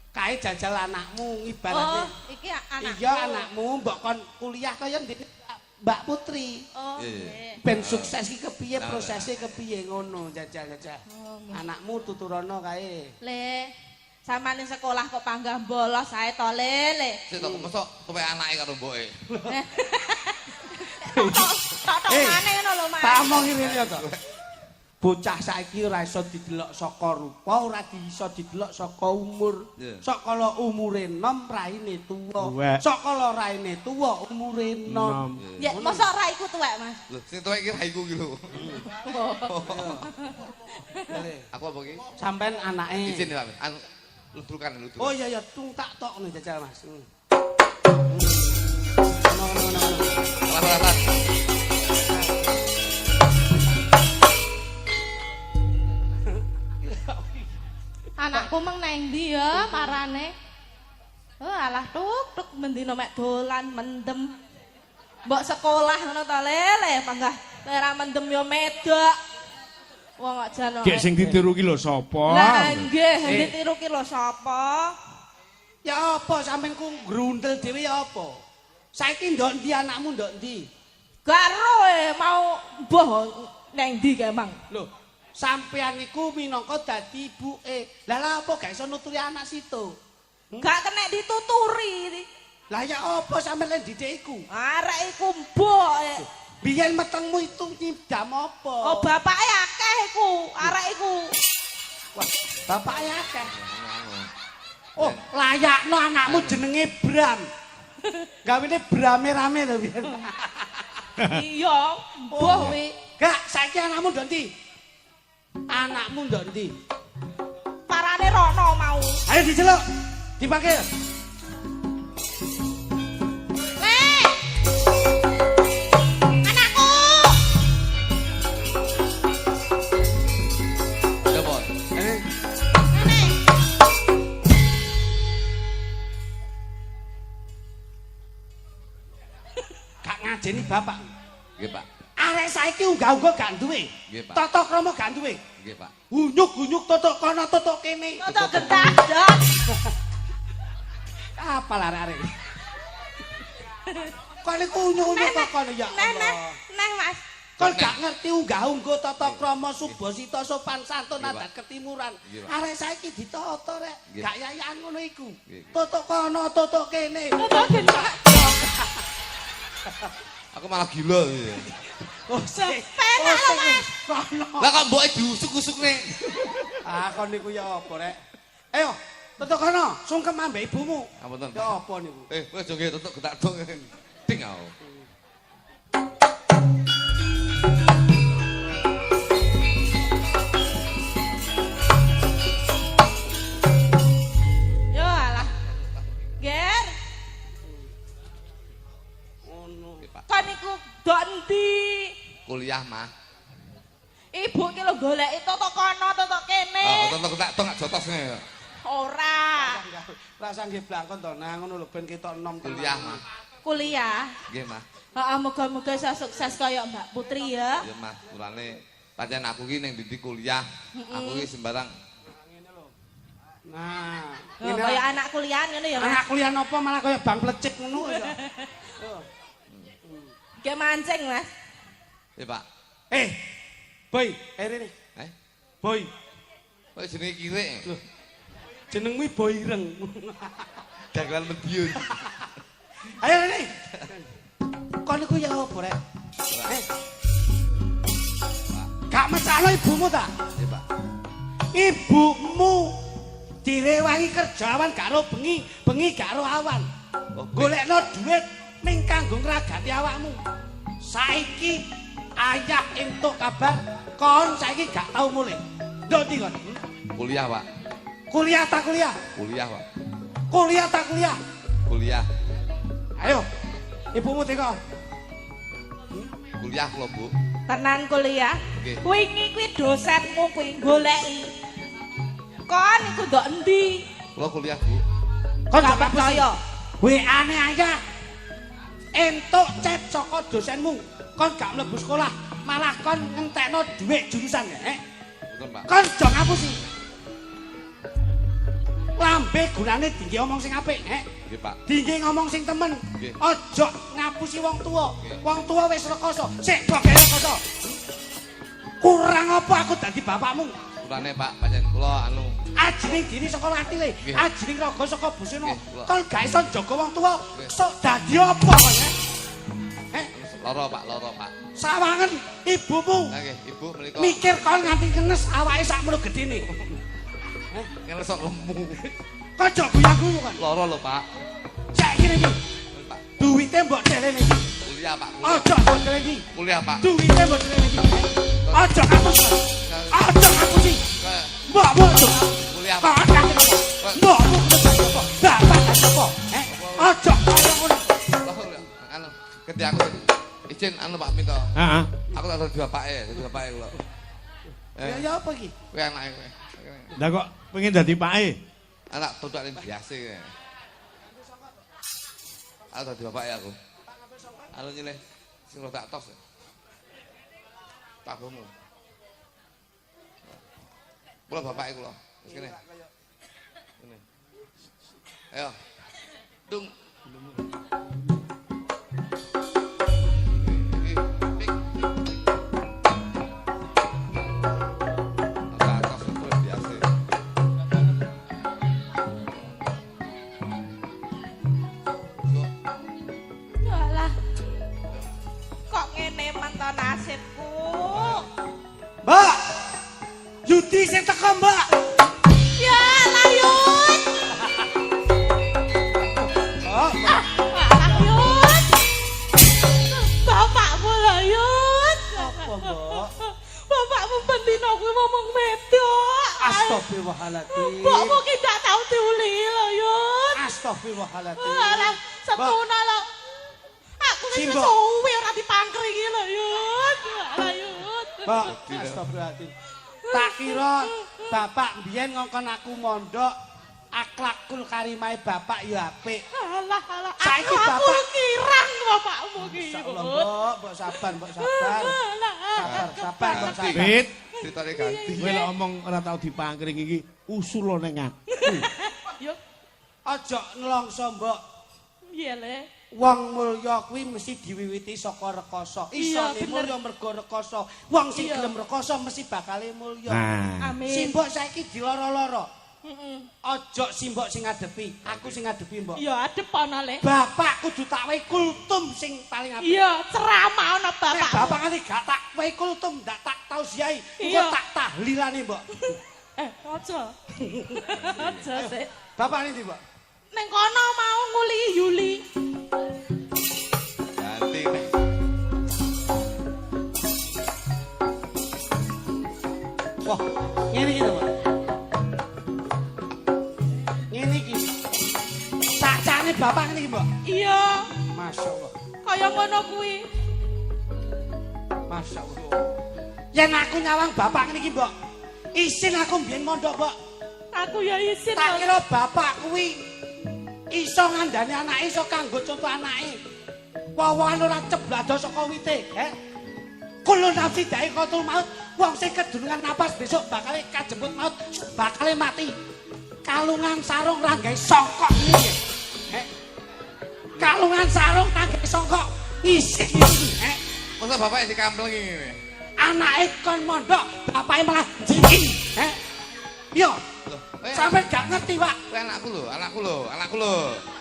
Speaker 1: Kae jajal anakmu ibaratnya.
Speaker 4: Oh, iki anakku.
Speaker 1: Iya anakmu mbok kon kuliah kaya ndek Mbak Putri.
Speaker 4: Oh,
Speaker 2: Iya, iya.
Speaker 4: nggih.
Speaker 1: Ben sukses iki kepiye
Speaker 2: Nah,
Speaker 1: prosesnya kepiye ngono jajal-jajal.
Speaker 4: Oh, nggih.
Speaker 1: Anakmu tuturono kae.
Speaker 4: Le, samane sekolah kok panggah bolos ae to, Le, Le.
Speaker 2: Sik to mosok tuwek anake karo mboke.
Speaker 4: Tok tok
Speaker 1: Eh,
Speaker 4: maneh ngono lho, Mas.
Speaker 1: Tak omong ngene to. Bocah saiki ora iso didelok saka rupa, ora iso didelok saka umur.
Speaker 2: Iya.
Speaker 1: Sok kala umure enom raine tuwa.
Speaker 3: Tuwek.
Speaker 1: Sok kala raine tuwa umure enom.
Speaker 3: Enom.
Speaker 4: Ya, mosok ra iku tuwek, Mas.
Speaker 2: Lho, sing tuwek iki raiku iki lho.
Speaker 1: Lho,
Speaker 2: Aku apa iki?
Speaker 1: Sampean anake.
Speaker 2: Izin ya, Pak. Anu ludrukan ludrukan.
Speaker 1: Oh iya iya, tung tak tok ngono jajal Mas. Hmm. Ngono ngono ngono.
Speaker 2: Alas, alas.
Speaker 4: Anakku meng nang ndi ya marane? Oh, alah tuk tuk mendino mek dolan mendem. Mbok sekolah ngono to, Le, Le, panggah ora mendem yo medok. Wong kok jan
Speaker 3: Gek sing ditiru ki lho sapa?
Speaker 4: Lah nggih, ditiru ki lho sapa?
Speaker 1: Ya apa sampean ku grundel dhewe ya apa? Saiki ndok ndi anakmu ndok ndi?
Speaker 4: Gak ero mau mbuh nang ndi kae mang.
Speaker 1: Lho, sampean iku minangka dadi ibuke. Lah lah apa gak iso nuturi anak situ?
Speaker 4: Gak kena dituturi.
Speaker 1: Lah ya apa sampean lek didik iku?
Speaker 4: Arek iku mbok.
Speaker 1: Biyen metengmu itu nyidam apa?
Speaker 4: Oh bapake akeh iku, arek iku.
Speaker 1: Wah, bapake akeh. Oh, layakno anakmu jenenge Bram. Gawene Brame rame to biyen.
Speaker 4: Iya, mbuh kuwi.
Speaker 1: Gak, saiki anakmu ndok ndi? Anakmu ndok ndi?
Speaker 4: Parane rono mau.
Speaker 1: Ayo diceluk. Dipanggil.
Speaker 4: Le.
Speaker 1: Ngajeni bapak.
Speaker 2: Nggih, Pak.
Speaker 1: Arek saiki unggah-ungguh gak duwe.
Speaker 2: Nggih, Pak.
Speaker 1: Tata krama gak duwe.
Speaker 2: Nggih, Pak.
Speaker 1: Unyuk-unyuk totok kono totok kene.
Speaker 4: Totok gentak, Dok.
Speaker 1: Apa arek-arek? Kok niku unyuk-unyuk kok kono ya Allah.
Speaker 4: Neh, Mas.
Speaker 1: Kon gak ngerti unggah-ungguh tata krama subasita sopan santun adat ketimuran. Arek saiki ditata rek, gak yayan ngono iku. Totok kono totok kene.
Speaker 4: Totok gentak.
Speaker 2: Aku malah gila.
Speaker 1: Oh,
Speaker 4: penak lho, Mas.
Speaker 2: Lah kok mboke diusuk-usukne.
Speaker 1: Ah, kon niku ya apa rek? Ayo, totok kono, sungkem ambek ibumu.
Speaker 2: Ngapunten.
Speaker 1: Ya apa niku?
Speaker 2: Wis aja nggih totok getak dong. Ding aku.
Speaker 4: Yo alah. Ger,
Speaker 1: Ngono.
Speaker 2: Nggih, Pak.
Speaker 4: kon niku dok endi?
Speaker 2: Kuliah, Mah.
Speaker 4: Ibu ki lho goleki totok kono, totok kene.
Speaker 2: Oh, totok getak dong gak jotos ngene.
Speaker 4: Ora.
Speaker 1: Rasa nggih blangkon to nang ngono lho ben ketok enom tenan.
Speaker 2: Kuliah, Mah.
Speaker 4: Kuliah.
Speaker 2: Nggih, Mah.
Speaker 4: Heeh, muga-muga iso sukses kaya Mbak Putri ya.
Speaker 2: Iya, Mah. Mulane pancen aku ki ning ndi kuliah, aku ki sembarang.
Speaker 1: Nah,
Speaker 4: Oh, kaya anak kuliahan ngono ya, Mas.
Speaker 1: anak kuliah napa malah kaya bang plecik ngono ya.
Speaker 4: Nggih mancing, Mas.
Speaker 2: Iya, Pak.
Speaker 1: Boy, rene.
Speaker 2: Eh,
Speaker 1: Boy,
Speaker 2: kok jenenge kirik?
Speaker 1: Loh. Jenengmu Boy Ireng.
Speaker 2: Dagelan Madiun.
Speaker 1: Ayo rene. Kon niku ya apa rek? Gak mesakno ibumu ta?
Speaker 2: Iya, Pak.
Speaker 1: Ibumu direwangi kerja awan gak ro bengi, bengi gak ro awan.
Speaker 2: Oh,
Speaker 1: Golekno dhuwit ning kanggo ngragati awakmu. Saiki ayah entuk kabar kon saiki gak tau mulih. Ndok ndi kon?
Speaker 2: Kuliah, Pak.
Speaker 1: Kuliah ta kuliah?
Speaker 2: Kuliah, Pak.
Speaker 1: Kuliah ta kuliah?
Speaker 2: Kuliah.
Speaker 1: Ayo. Ibumu teko.
Speaker 2: Kuliah kula, Bu.
Speaker 4: Tenan kuliah.
Speaker 2: Nggih.
Speaker 4: Wingi kuwi dosenmu kuwi goleki. Kon iku ndok endi?
Speaker 2: Kula kuliah, Bu.
Speaker 1: Kon
Speaker 4: Gak
Speaker 1: gak
Speaker 4: percaya.
Speaker 1: WA-ne ayah. Entuk chat saka dosenmu. Kon gak mlebu sekolah, malah kon ngentekno dhuwit jurusan, eh?
Speaker 2: Betul, Pak.
Speaker 1: Kon aja ngapusi. Lambe gunane dingge omong sing apik, eh?
Speaker 2: Nggih, Pak.
Speaker 1: Dingge ngomong sing temen.
Speaker 2: Nggih.
Speaker 1: Aja ngapusi wong tuwa.
Speaker 2: Nggih.
Speaker 1: Wong tuwa wis rekoso, sik pokoke rekoso. Kurang apa aku dadi bapakmu?
Speaker 2: Kulane, Pak, pancen kula anu
Speaker 1: Ajining diri saka latile,
Speaker 2: Nggih.
Speaker 1: ajining raga saka busana.
Speaker 2: Nggih, kula.
Speaker 1: Kon gak iso njaga wong tuwa,
Speaker 2: Nggih.
Speaker 1: sok dadi apa kon, eh? Eh,
Speaker 2: lara, Pak, lara, Pak.
Speaker 1: sawangen ibumu
Speaker 2: Lah nggih, Ibu menika
Speaker 1: mikir kon nganti ngenes awake sakmono gedene.
Speaker 2: ngenes sok lemu.
Speaker 1: Kok aja guyu-guyu kon.
Speaker 2: Lara lho, Pak.
Speaker 1: Saiki iki
Speaker 2: Pak,
Speaker 1: duwite mbok delene iki.
Speaker 2: kuliah, Pak. Kuliah.
Speaker 1: Aja mbok delene iki.
Speaker 2: Kuliah, Pak.
Speaker 1: Duwite mbok delene iki. Aja ngapusi. Aja ngapusi. Mbokmu aja.
Speaker 2: Kuliah, Pak.
Speaker 1: Kok dadi apa? Mbokmu dadi apa? Bapak dadi apa? Eh, aja kaya ngono.
Speaker 2: Anu, gede aku izin anu Pak Minto.
Speaker 3: Heeh.
Speaker 2: Aku tak dadi bapake, dadi bapake kula.
Speaker 1: Ya ya apa iki?
Speaker 2: Kowe anake kowe.
Speaker 3: Lah kok pengen dadi pake?
Speaker 2: Anak tutuk ning biasa kowe. Aku dadi bapake aku. Anu nyileh sing rada tos. Tabomu. Kula bapake kula. Wis kene. Kene. Ayo. Dung.
Speaker 4: Alah. Kok ngene men to nasibku?
Speaker 1: Mbak. Yudi sing teko, Mbak.
Speaker 4: Ya alah Yud.
Speaker 1: Oh,
Speaker 4: Ah, alah Yud. Bapakmu lho Yud.
Speaker 1: Apa, Mbok?
Speaker 4: Bapakmu bendino kuwi ngomong wedok.
Speaker 1: Astagfirullahaladzim.
Speaker 4: Mbokmu ki ndak tau diuli lho Yud.
Speaker 1: Astagfirullahaladzim.
Speaker 4: Alah, setuna lho. Aku wis
Speaker 1: Simbok.
Speaker 4: suwe ora dipangker iki lho Yud. Alah Yud.
Speaker 1: Mbak, astagfirullahaladzim. Tak kira bapak mbiyen ngongkon aku mondok Akhlakul karimahe bapak ya apik.
Speaker 4: Alah alah.
Speaker 1: Saiki
Speaker 4: Aku
Speaker 1: bapak-
Speaker 4: kirang bapakmu ki.
Speaker 1: Insyaallah, Mbok, mbok sabar, mbok sabar. Sabar, sabar, mbok sabar.
Speaker 3: Pit,
Speaker 2: Ceritane ganti.
Speaker 3: kowe lek omong ora tau dipangkring iki usul ning aku.
Speaker 4: Yo,
Speaker 1: Aja nelongso, Mbok.
Speaker 4: piye le?
Speaker 1: Wong mulya kuwi mesti diwiwiti saka rekoso.
Speaker 4: Iya,
Speaker 1: Isone
Speaker 4: bener.
Speaker 1: mulya mergo rekoso. Wong sing
Speaker 4: Iya.
Speaker 1: gelem rekoso mesti bakale mulya.
Speaker 3: Nah,
Speaker 4: Amin.
Speaker 1: Simbok saiki diloro-loro.
Speaker 4: Heeh.
Speaker 1: Aja simbok sing ngadepi, aku sing ngadepi, Mbok.
Speaker 4: Iya, adep ana le.
Speaker 1: Bapak kudu tak wehi kultum sing paling apik.
Speaker 4: Iya, ceramah ana
Speaker 1: Nek
Speaker 4: bapak.
Speaker 1: bapak nganti gak tak wehi kultum, ndak tak tausiahi, engko
Speaker 4: Iya.
Speaker 1: tak tahlilane, Mbok.
Speaker 4: Eh, aja. Aja sik.
Speaker 1: Bapak ini, Mbok.
Speaker 4: Neng kono mau nguli Yuli.
Speaker 2: Ganti.
Speaker 1: Wah, ngene iki to, Mbok. Ngene iki. Cacane bapak ngene iki, Mbok.
Speaker 4: Iya,
Speaker 1: Masya Allah.
Speaker 4: kaya ngono kuwi.
Speaker 1: Masya Allah. Yen aku nyawang bapak ngene iki, Mbok. Isin aku mbiyen mondok, Mbok.
Speaker 4: Aku ya isin.
Speaker 1: Tak
Speaker 4: lho.
Speaker 1: kira bapak kuwi iso ngandani anake, iso kanggo contoh anake. Wowoan ora ceblado saka wite, he? Kulo nafsi da'iqatul maut, wong sing kedunungan napas besok bakale kajemput maut, bakale mati. Kalungan sarung ra gawe songkok ngene. He? Kalungan sarung ra gawe songkok, isih iki, he?
Speaker 2: Masa bapak si kampleng ngene?
Speaker 1: Anake kon mondok, bapake malah jiki, he? Yo,
Speaker 2: Loh, eh,
Speaker 1: sampean gak ngerti, Pak.
Speaker 2: kowe anakku lho, anakku lho, anakku lho.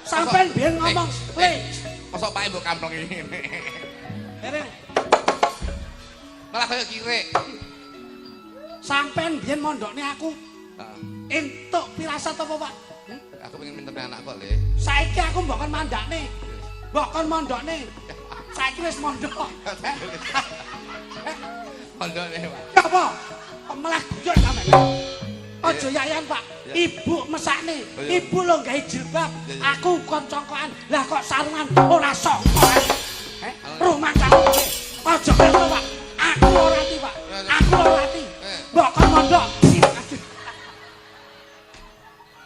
Speaker 1: Sampean biyen ngomong, "Le,
Speaker 2: Mosok pake mbok kampleng ngene.
Speaker 1: rene,
Speaker 2: Malah kaya kirik.
Speaker 1: sampean biyen mondokne aku
Speaker 2: Heeh.
Speaker 1: entuk pirasat apa, Pak? Hmm?
Speaker 2: Aku pengen minta anakku le.
Speaker 1: Saiki aku mbok kon mandakne. Mbok kon mondokne. Saiki wis mondok.
Speaker 2: Pondokne, Pak.
Speaker 1: Ya apa? Kok malah guyon sampean. Aja yayan, Pak.
Speaker 2: Ya.
Speaker 1: Ibu mesakne.
Speaker 2: Oh, iya.
Speaker 1: Ibu lho gawe jilbab.
Speaker 2: Ya, ya.
Speaker 1: Aku kon congkokan. Lah kok sarungan ora songkokan. Eh, rumah kamu. Aja kaya Pak. Aku ora ati, Pak.
Speaker 2: Ya, ya.
Speaker 1: Aku ora ati.
Speaker 2: Eh.
Speaker 1: Mbok kon mondok. Aduh.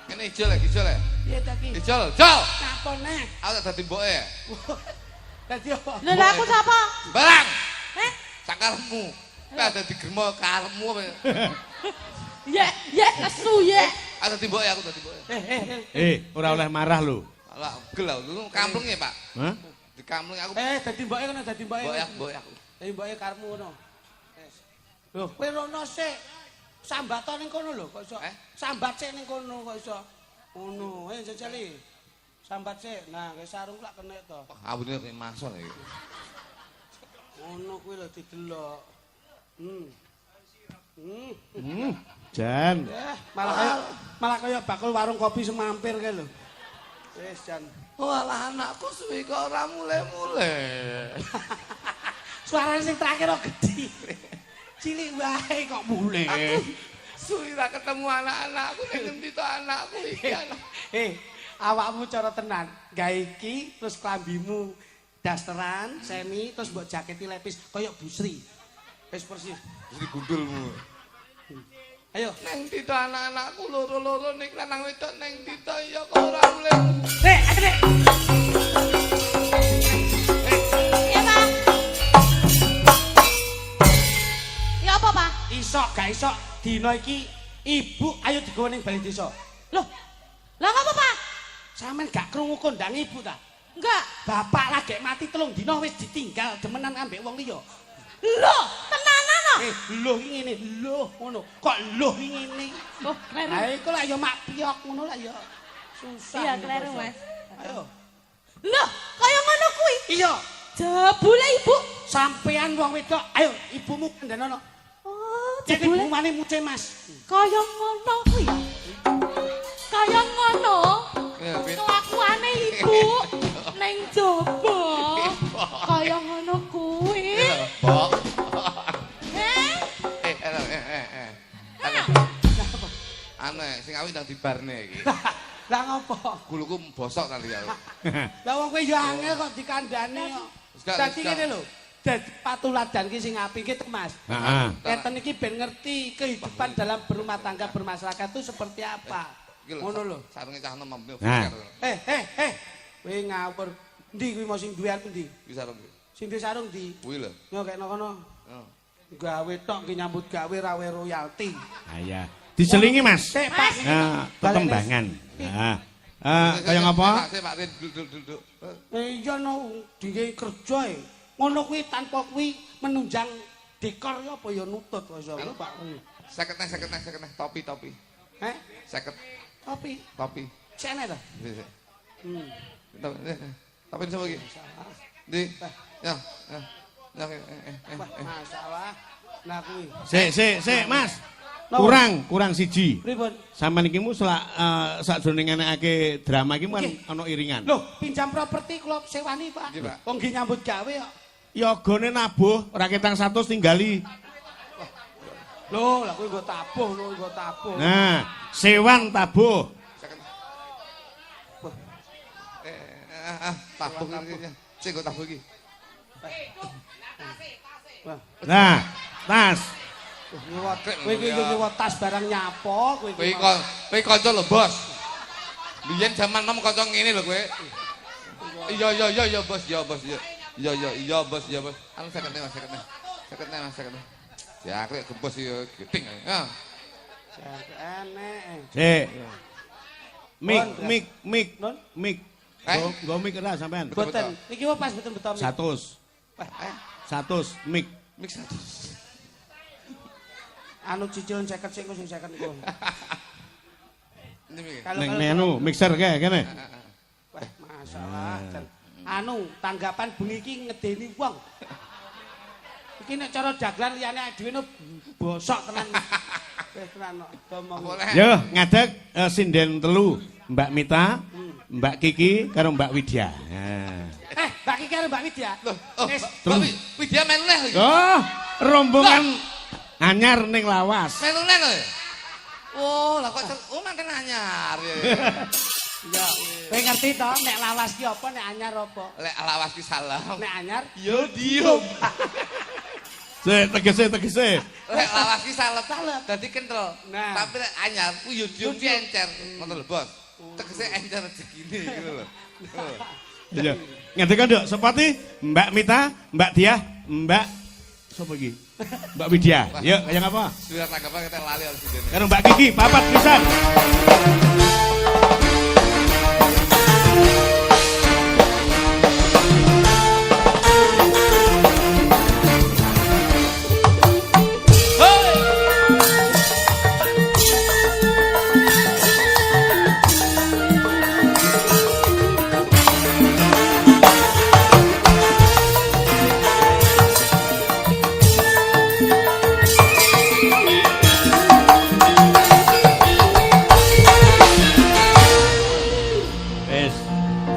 Speaker 2: Kene ijol lagi, ijol ya.
Speaker 1: Piye ta ki?
Speaker 2: Ijol, ijol.
Speaker 1: Napa neh?
Speaker 2: Aku tak dadi mboke. ya.
Speaker 1: Dadi apa?
Speaker 4: Lho lah aku sapa?
Speaker 2: Barang
Speaker 4: Eh?
Speaker 2: sakarepmu. Kowe ada di germo karepmu apa?
Speaker 4: Ye, ye, nesu ye.
Speaker 2: Aku dadi mboke, aku dadi mboke.
Speaker 1: Eh, eh, eh.
Speaker 3: eh ora oleh marah lho.
Speaker 2: Alah, gel aku. Lu kampleng ya, Pak.
Speaker 3: Hah?
Speaker 2: Di kampleng aku.
Speaker 1: Eh, dadi mboke kono, dadi mboke.
Speaker 2: Mboke aku, mboke aku.
Speaker 1: Dadi mboke karepmu ngono. Wes. Lho, kowe rono sik. Sambato ning kono lho, kok iso.
Speaker 2: Eh?
Speaker 1: Sambat sik ning kono kok iso. Ngono, eh jajali. Sambat sik. Nah, kowe sarung lak kenek to.
Speaker 2: Wah, Ambune kaya masol iki.
Speaker 1: Ngono kuwi lho didelok. Hmm. Hmm.
Speaker 3: Hmm, Jan.
Speaker 1: Eh, malah kaya bakul warung kopi semampir kae lho. Wis, Jan.
Speaker 2: Walah anakku suwi kok ora mule-mule.
Speaker 1: Suarane sing terakhir kok gedhi. Cilik wae kok mule.
Speaker 2: Aku suwi ra ketemu anak-anakku ning ngendi to anakku iki anak.
Speaker 1: Eh, awakmu cara tenan, gawe iki terus klambimu dasteran, semi terus mbok jaketi lepis kaya Busri. Wis persis.
Speaker 2: Wis gundulmu.
Speaker 1: Ayo.
Speaker 2: Neng ndi to anak-anakku loro-loro ning lanang wedok neng ndi to ya kok ora mule.
Speaker 1: Nek, ayo nek.
Speaker 4: Iya, Pak. Ya apa, Pak?
Speaker 1: Isok gak isok dina iki ibu ayo digawa ning balai desa.
Speaker 4: Loh. Lah ngapa, Pak?
Speaker 1: Sampeyan gak krungu kondang ibu ta?
Speaker 4: Enggak.
Speaker 1: Bapak lagi mati 3 dina wis ditinggal demenan ambek wong liya.
Speaker 4: Loh, tenanan no.
Speaker 1: Eh, lho iki ngene, lho ngono. Kok lho iki ngene?
Speaker 4: Oh, kleru.
Speaker 1: Ha iku lah ya mak piyok ngono lah ya. Susah.
Speaker 4: Iya,
Speaker 1: ngono
Speaker 4: kleru,
Speaker 1: basa.
Speaker 4: Mas.
Speaker 1: Ayo.
Speaker 4: Loh, kaya ngono kuwi.
Speaker 1: Iya,
Speaker 4: Jebule ibu.
Speaker 1: sampean wong wedok, ayo ibumu kandhanono.
Speaker 4: Oh,
Speaker 1: Jadi
Speaker 4: jebule
Speaker 1: bumane muce, Mas.
Speaker 4: kaya ngono kuwi ya. Kaya ngono.
Speaker 2: Ya, Pit.
Speaker 4: Kelakuane ibu ning jaba. Kaya ngono kuwi.
Speaker 2: Iya lho, Mbok.
Speaker 4: Heh?
Speaker 2: Eh, eh, eh, eh. Anu, sing awi ndang dibarne iki.
Speaker 1: Lah ngopo?
Speaker 2: Guluku bosok nanti aku.
Speaker 1: Lah wong kowe ya angel kok dikandhane kok.
Speaker 2: Wis gak,
Speaker 1: Dadi
Speaker 2: wis gak.
Speaker 1: ngene lho. Dadi patuladan ki sing apik ki Mas.
Speaker 3: Heeh.
Speaker 1: Ngeten iki ben ngerti kehidupan dalam berumah tangga bermasyarakat itu seperti apa.
Speaker 2: Iki lho.
Speaker 1: Ngono lho.
Speaker 2: Sarunge cah nom.
Speaker 3: Nah.
Speaker 1: Eh eh eh. Kowe ngawur. Endi kuwi mau sing duwe aku endi?
Speaker 2: Kuwi sarung kuwi.
Speaker 1: Sing duwe sarung ndi?
Speaker 2: Kuwi lho.
Speaker 1: Yo kekno kono.
Speaker 2: Heeh.
Speaker 1: Gawe tok ki nyambut gawe rawe royalti.
Speaker 3: Ah iya. Diselingi, Mas.
Speaker 1: Sik, Pak.
Speaker 3: Nah, tetembangan. Nah. Kaya ngapa?
Speaker 2: Sik, Pak Rin, duduk duduk.
Speaker 1: Iya no, dhewe kerja e. Ngono kuwi tanpa kuwi menunjang dekor ya apa ya nutut kok iso Pak.
Speaker 2: 50 neh, 50 neh, 50 neh, topi topi.
Speaker 1: Heh?
Speaker 2: 50
Speaker 1: Topi.
Speaker 2: Topi.
Speaker 1: Sene ta?
Speaker 2: Sik. Hmm. Topi sapa iki? Ndi? Ya, ya. Ya,
Speaker 1: masalah. Nah kuwi.
Speaker 3: Sik, sik, sik, Mas. Kurang, kurang siji.
Speaker 1: Pripun?
Speaker 3: Sampeyan iki mu selak sakjroning enekake drama iki kan ana iringan.
Speaker 1: Loh, pinjam properti kula sewani, Pak. Wong nggih nyambut gawe kok.
Speaker 3: Yogane nabuh ora ketang 100 tinggali.
Speaker 1: Lho, lah kuwi nggo tabuh, lho nggo tabuh.
Speaker 3: Nah, sewan tabuh.
Speaker 2: Tabuh iki. Sing nggo tabuh iki.
Speaker 3: Nah, tas.
Speaker 1: Kowe iki nyewa tas barang nyapo kowe iki.
Speaker 2: Kowe kanca lho, Bos. Biyen jaman nom kanca ngene lho kowe. Iya iya iya iya Bos, iya Bos, iya. Iya iya iya Bos, iya Bos. Anu 50 Mas, 50. 50 Mas, 50. Ya aku gembos ya geting. Ha.
Speaker 1: Enek.
Speaker 3: Sik. Mik mik mik mik. Nggo mik ora sampean?
Speaker 1: Mboten. Iki wae pas mboten beto mik.
Speaker 3: 100. 100 mik.
Speaker 2: Mik 100.
Speaker 1: Anu cicilan 50 sik engko sing 50 iku.
Speaker 3: Ning anu mixer kae kene.
Speaker 1: Wah, masalah. Anu tanggapan bengi iki ngedeni wong. Iki nek cara dagelan liyane dhewe no bosok tenan. Wis tenan kok omong.
Speaker 3: Yo ngadeg sinden telu, Mbak Mita, Mbak Kiki karo Mbak Widya.
Speaker 1: Eh, Mbak Kiki karo Mbak Widya.
Speaker 2: Loh, Mbak Widya melu neh iki.
Speaker 3: Oh, rombongan anyar ning lawas.
Speaker 2: Melu neh lho. Oh, lah kok oh manten anyar ya.
Speaker 1: Iya. Kowe ngerti to nek lawas ki apa nek anyar apa?
Speaker 2: Lek lawas ki salam.
Speaker 1: Nek anyar
Speaker 2: yo diem.
Speaker 3: Sik tegese tegese.
Speaker 2: Lek lawas ki salep, dadi kental.
Speaker 1: Nah.
Speaker 2: Tapi lek anyar ku yo diem ki encer. Ngono lho, Bos. Tegese encer rezekine gitu lho.
Speaker 3: Iya. Ngendika Nduk, sepati Mbak Mita, Mbak Diah, Mbak sapa iki? Mbak Widya. Yuk, kaya ngapa?
Speaker 2: Sudah tanggapan kita lali harus videone.
Speaker 3: Karo Mbak Kiki, papat pisan.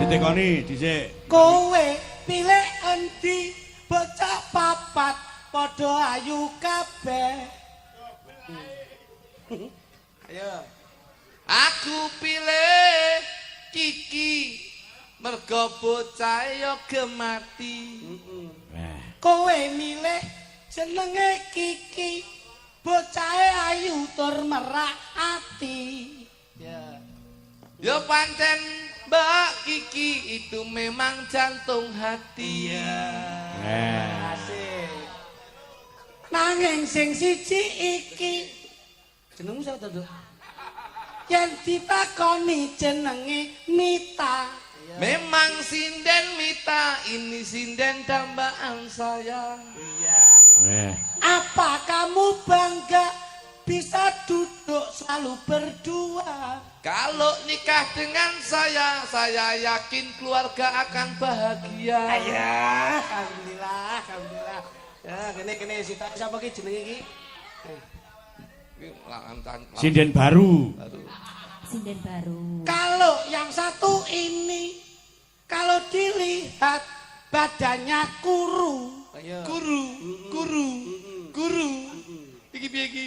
Speaker 3: Ditekoni dhisik.
Speaker 1: Kowe pilih endi bocah papat padha ayu kabeh. Ayo.
Speaker 2: Aku pilih Kiki mergo bocah yo gemati.
Speaker 1: Kowe milih jenenge Kiki bocahe ayu tur merak ati. Ya.
Speaker 2: Yo pancen Mbak Kiki itu memang jantung hati.
Speaker 1: Iya. Asik. Nanging sing siji iki jenengmu sapa to, Nduk? Yen ditakoni jenenge Mita.
Speaker 2: Memang sinden Mita, ini sinden dambaan saya.
Speaker 1: Iya. Apa kamu bangga bisa duduk selalu berdua?
Speaker 2: Kalau nikah dengan saya yakin keluarga akan bahagia.
Speaker 1: Ya, alhamdulillah, alhamdulillah. Ya, kene-kene sita sapa ki jenenge iki?
Speaker 3: Sinden baru.
Speaker 5: Sinden baru.
Speaker 1: Kalau yang satu ini kalau dilihat badannya kuru.
Speaker 2: Kuru, kuru, kuru. Iki piye iki?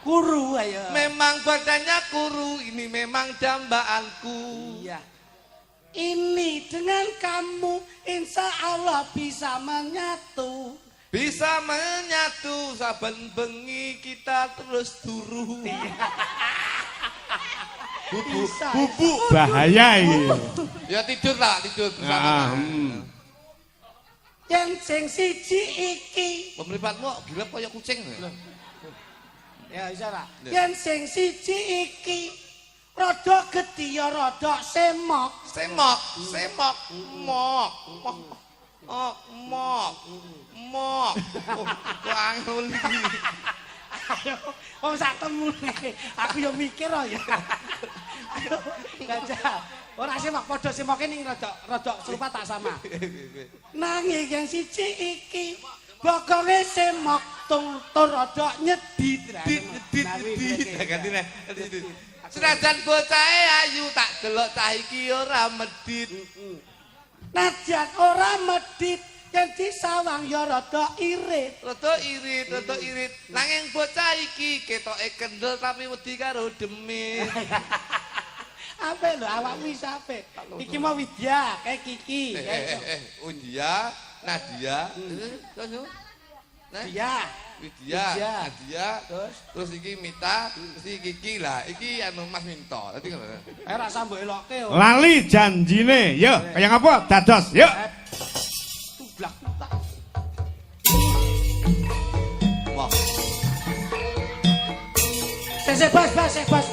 Speaker 1: Kuru ayo.
Speaker 2: Memang badannya kuru, ini memang dambaanku.
Speaker 1: Iya. Ini dengan kamu insya Allah bisa menyatu.
Speaker 2: Bisa menyatu saben bengi kita terus turu. Bubu,
Speaker 1: Bisa.
Speaker 2: bubu.
Speaker 3: Bahaya iki.
Speaker 2: Ya tidur lah, tidur bersama.
Speaker 3: Ah, hmm.
Speaker 1: Yen sing siji iki.
Speaker 2: Pemripatmu gila kaya kucing.
Speaker 1: Ya isa ra.
Speaker 2: Ya.
Speaker 1: Yen sing siji iki rada gedhi ya rada semok.
Speaker 2: Semok, semok, mok, mok, oh, mok, mok. Oh, kok angel iki.
Speaker 1: Ayo, wong sak temune. Aku ya mikir oh ya. Ayo, gajah. Ora semok padha semoke ning rada rada serupa tak sama. Nanging yang siji iki bokonge semok tung tur rada nyedit.
Speaker 2: Dit, dit, dit. Ganti neh, ganti dit. Senajan bocahe ayu tak delok cah iki ora medit.
Speaker 1: Najan ora medit yen disawang ya rada irit.
Speaker 2: Rada irit, rada irit. Nanging bocah iki ketoke kendel tapi wedi karo demit.
Speaker 1: Apik lho awakmu iso apik. Iki mau Widya, kayak Kiki.
Speaker 2: Widya, Nadia, terus Nah,
Speaker 1: Widya.
Speaker 2: Widya,
Speaker 1: Widya.
Speaker 2: Nadia,
Speaker 1: Terus
Speaker 2: terus iki Mita, terus iki Kiki lah, iki anu Mas Minto. Dadi ngono.
Speaker 1: ora mbok elokke. Oh.
Speaker 3: Lali janjine. Yo, kaya ngapa? Dados. Yo.
Speaker 1: Tublak tak.
Speaker 2: Wah,
Speaker 1: Sik bos, bos, sik bos.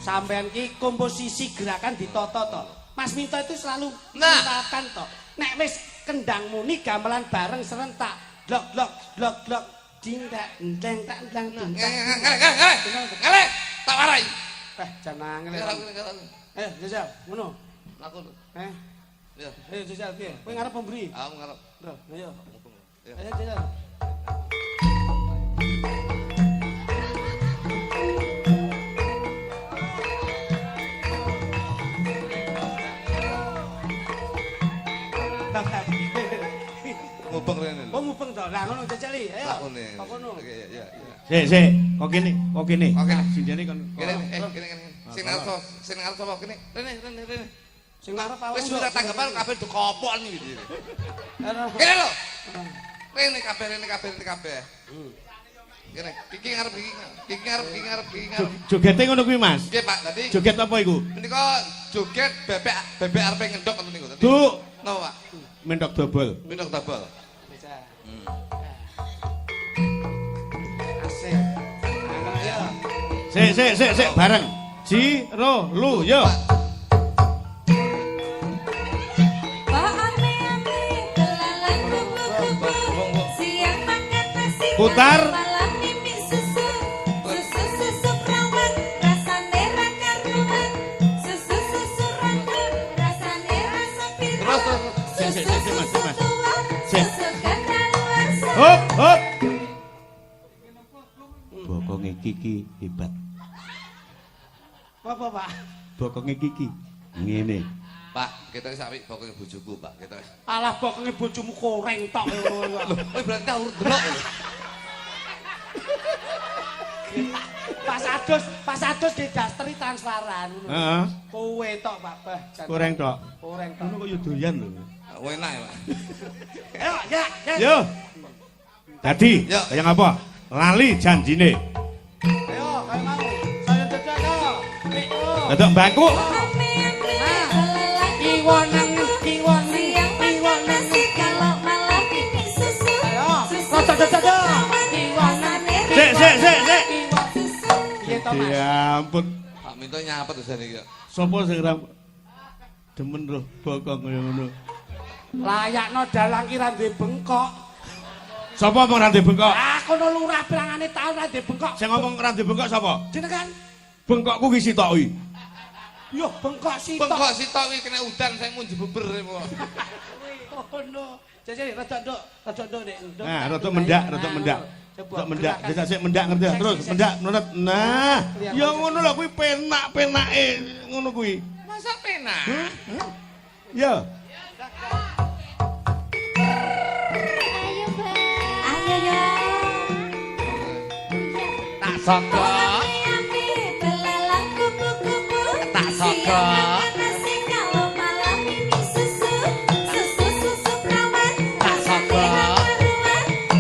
Speaker 1: Sampean ki komposisi gerakan ditata to. Mas Minto itu selalu
Speaker 2: Nah.
Speaker 1: menetapkan to. Nek wis kendang muni gamelan bareng serentak. Blok blok blok blok ding tak enteng tak entang ding tak.
Speaker 2: ngale ngale ngale, tak warai.
Speaker 1: Eh, jan angel.
Speaker 2: Ngale,
Speaker 1: Eh, jajal, ngono.
Speaker 2: Aku.
Speaker 1: Eh,
Speaker 2: Ya,
Speaker 1: ayo jajal piye? Kowe ngarep pemberi.
Speaker 2: aku ngarep.
Speaker 1: Bro, ayo.
Speaker 2: Ya.
Speaker 1: Ayo jajal.
Speaker 2: Ngubeng rene lho.
Speaker 1: Oh mubeng to. Lah ngono jajali. Ayo.
Speaker 2: Lakone.
Speaker 1: Kok kono.
Speaker 2: Oke, ya, ya, ya.
Speaker 3: Sik, sik. Kok kene, kok kene.
Speaker 2: Oke.
Speaker 3: Sindene kon.
Speaker 2: Kene, kene kene. Sing ngarep sapa? Sing ngarep sapa? Kene, rene, rene, rene.
Speaker 1: Sing ngarep awakmu.
Speaker 2: Wis ora tanggapan kabeh do kopok iki. Kene lho. Rene kabeh, rene kabeh, rene kabeh. Kene, iki ngarep iki, iki ngarep, iki ngarep, iki ngarep.
Speaker 3: Jogete ngono kuwi, Mas.
Speaker 2: Nggih, Pak, dadi
Speaker 3: Joget apa iku?
Speaker 2: menika joget bebek bebek arepe ngendhok ngoten niku. Dadi
Speaker 3: Duk,
Speaker 2: napa, Pak?
Speaker 3: mentok dobol.
Speaker 2: Mentok dobol.
Speaker 1: Asik. Ayo.
Speaker 3: Sik, sik, sik, sik bareng. Ji, ro, lu, yo. Putar.
Speaker 2: Terus terus.
Speaker 3: Sik, sik, sik, Mas, sik, Mas. Sik. Hop, hop. Bokonge Kiki hebat.
Speaker 1: Apa, Pak?
Speaker 3: Bokonge Kiki ngene.
Speaker 2: Pak, kita wis apik bokonge bojoku, Pak. Kita wis.
Speaker 1: Alah bokonge bojomu koreng tok ngono.
Speaker 2: Lho, kowe berarti tau delok.
Speaker 1: Pas adus didasteri transparan.
Speaker 3: Heeh.
Speaker 1: Kowe tok, Pak. Bah, jan.
Speaker 3: Koreng tok.
Speaker 1: Koreng tok.
Speaker 3: Ngono kok yo doyan lho.
Speaker 2: Enak ya, Pak.
Speaker 1: Ayo, ya, ya.
Speaker 3: Yo. Dadi,
Speaker 2: Yo.
Speaker 3: kaya ngapa? Lali janjine.
Speaker 1: Ayo, kaya mau. Saya dadak to.
Speaker 3: Dadak bangku.
Speaker 1: Kiwa nengen, kiwa nengen, kiwa nengen. Ayo, rada dadak to. Kiwa nengen.
Speaker 3: Sik, sik, sik, sik.
Speaker 1: Piye to, Mas?
Speaker 3: Ya ampun.
Speaker 2: Pak Minto nyapet terus iki.
Speaker 3: Sopo sing ra demen roh bokong kaya ngono?
Speaker 1: Layakno dalang ki ra duwe bengkok.
Speaker 3: Sapa ngomong ra ndek bengkok?
Speaker 1: Ah, kono lurah pirangane taun ra duwe bengkok.
Speaker 3: Sing ngomong ra ndek bengkok sapa?
Speaker 1: Jenengan
Speaker 3: Bengkokku ki sitok kuwi.
Speaker 1: yo bengkok sitok.
Speaker 2: Bengkok sitok kuwi kena udan saya mun jebeber kok.
Speaker 1: Ngono. Jajal rada nduk, rada nduk nek nduk.
Speaker 3: Nah, rada mendak, rada mendak.
Speaker 1: Coba
Speaker 3: Rada mendak,
Speaker 1: gerakan.
Speaker 3: jajal sik mendak ngerti ya? Terus
Speaker 1: Seksi,
Speaker 3: mendak menurut. Nah,
Speaker 1: Kelihatan
Speaker 3: ya ngono lho kuwi penak-penake ngono kuwi.
Speaker 2: Masa penak?
Speaker 3: Ya.
Speaker 5: Ayo, Mbak. Ayo, yo.
Speaker 2: Tak sokok. Tak sokok. Tak sokok.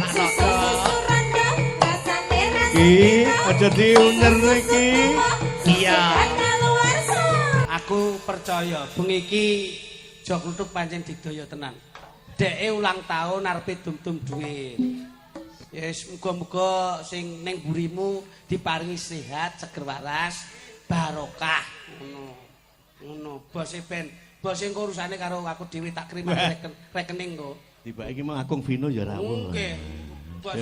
Speaker 2: Tak sokok.
Speaker 3: Ki, aja diuner iki.
Speaker 2: Iya.
Speaker 1: Aku percaya bengi iki Jok Kluthuk pancen digdaya tenan. Dheke ulang tahun arepe dum-dum dhuwit. Yes, muga-muga sing ning mburimu diparingi sehat, seger waras, barokah. Ngono. Ngono, bose ben. Bose engko urusane karo aku dhewe tak kirim rekening kok.
Speaker 3: Tibake iki mau Akung Vino ya rawuh.
Speaker 1: Nggih. Bos.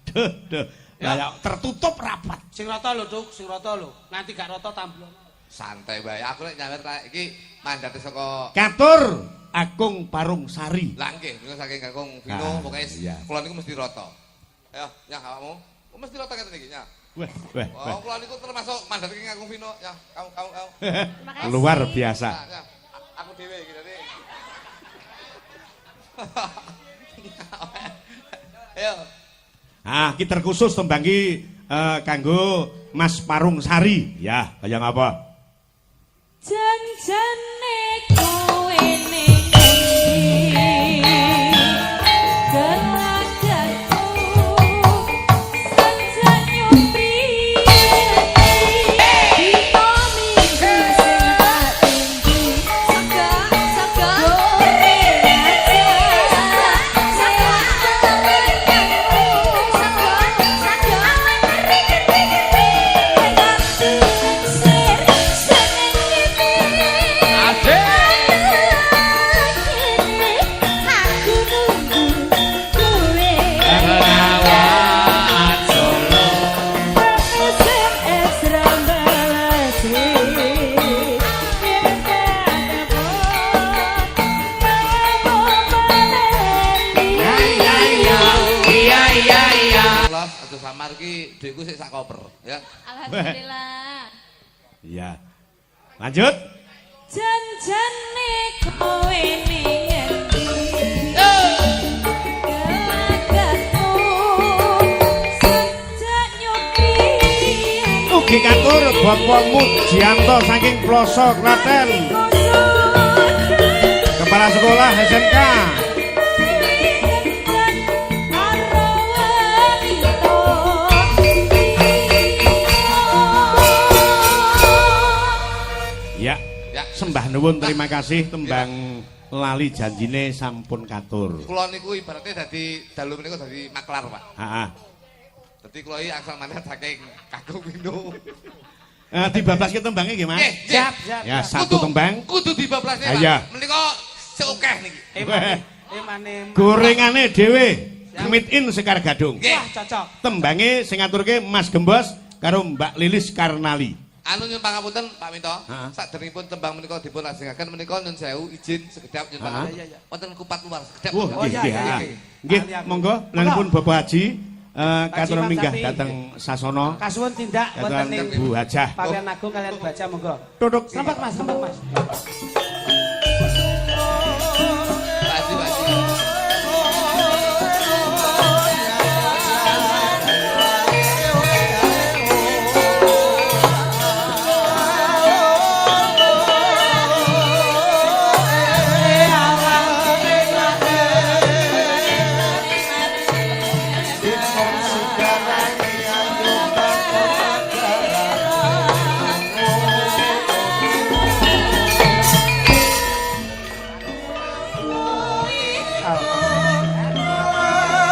Speaker 3: Duh, duh. Lah tertutup rapat.
Speaker 1: Sing rata lho, Duk, sing rata lho. Nganti gak rata tamblon.
Speaker 2: Santai wae. Aku nek nyawer iki mandate saka
Speaker 3: Katur Akung Parung Sari.
Speaker 2: Lah nggih, niku saking Kakung Vino pokoke kula niku mesti rata. Ayo, nyah awakmu. Mesti rata ngeten iki, nyah.
Speaker 3: Weh, weh.
Speaker 2: Oh, kula niku termasuk mandate saking Kakung Vino, ya. Kamu, kamu, kamu.
Speaker 3: Luar biasa.
Speaker 2: Nah, aku dhewe iki dadi. Ayo.
Speaker 3: Ah, iki terkhusus tembang iki kanggo Mas Parung Sari. Ya, kaya ngapa?
Speaker 5: Janjane kowe ning endi? Gelagahku senjak nyupi dina minggu sing tak tunggu. Sega sega
Speaker 2: Los aja samar iki dhuwitku sik sak koper, ya.
Speaker 5: Alhamdulillah.
Speaker 3: Iya. Lanjut.
Speaker 5: Janjane kowe ning endi? Gelagahmu sejak nyopi.
Speaker 3: Ugi katur Bapak Mujianto saking Ploso Klaten. Kepala Sekolah SMK. Ya.
Speaker 2: Ya.
Speaker 3: Sembah nuwun terima kasih tembang lali janjine sampun katur.
Speaker 2: Kula niku ibaratnya dadi dalu menika dadi maklar, Pak.
Speaker 3: Heeh.
Speaker 2: Dadi kula iki angsal mandat saking Kakung Vino.
Speaker 3: Dibablaske tembange nggih, Mas?
Speaker 2: Nggih,
Speaker 1: Siap, siap.
Speaker 3: Ya, satu tembang.
Speaker 2: Kudu dibablasne, Pak.
Speaker 3: Iya.
Speaker 2: Menika sik akeh niki.
Speaker 1: Emane
Speaker 3: Gorengane dhewe. Meet in Sekar Gadung.
Speaker 2: Nggih.
Speaker 1: Wah, cocok.
Speaker 3: Tembange sing ngaturke Mas Gembos karo Mbak Lilis Karnali.
Speaker 2: Anu nyun pangapunten Pak Minto,
Speaker 3: Heeh.
Speaker 2: saderengipun tembang menika dipun lajengaken menika nyun sewu izin sekedhap nyun pangapunten.
Speaker 1: Iya, iya.
Speaker 2: Wonten kupat luar sekedhap.
Speaker 3: Wah,
Speaker 1: Oh,
Speaker 3: nggih,
Speaker 1: iya,
Speaker 3: nggih.
Speaker 1: iya,
Speaker 3: ha.
Speaker 1: iya.
Speaker 3: Nggih,
Speaker 1: Ahli aku.
Speaker 3: monggo lanipun Bapak Haji katuran
Speaker 1: Imam
Speaker 3: minggah
Speaker 1: Sapi.
Speaker 3: dhateng sasana
Speaker 1: Kasuwun tindak
Speaker 3: katuran
Speaker 1: wonten ing
Speaker 3: Bu Hajah.
Speaker 1: Pawian Agung kalian baca monggo.
Speaker 3: Tutuk.
Speaker 1: Sempat Mas, sempat Mas.
Speaker 2: Pak Haji, Pak Haji.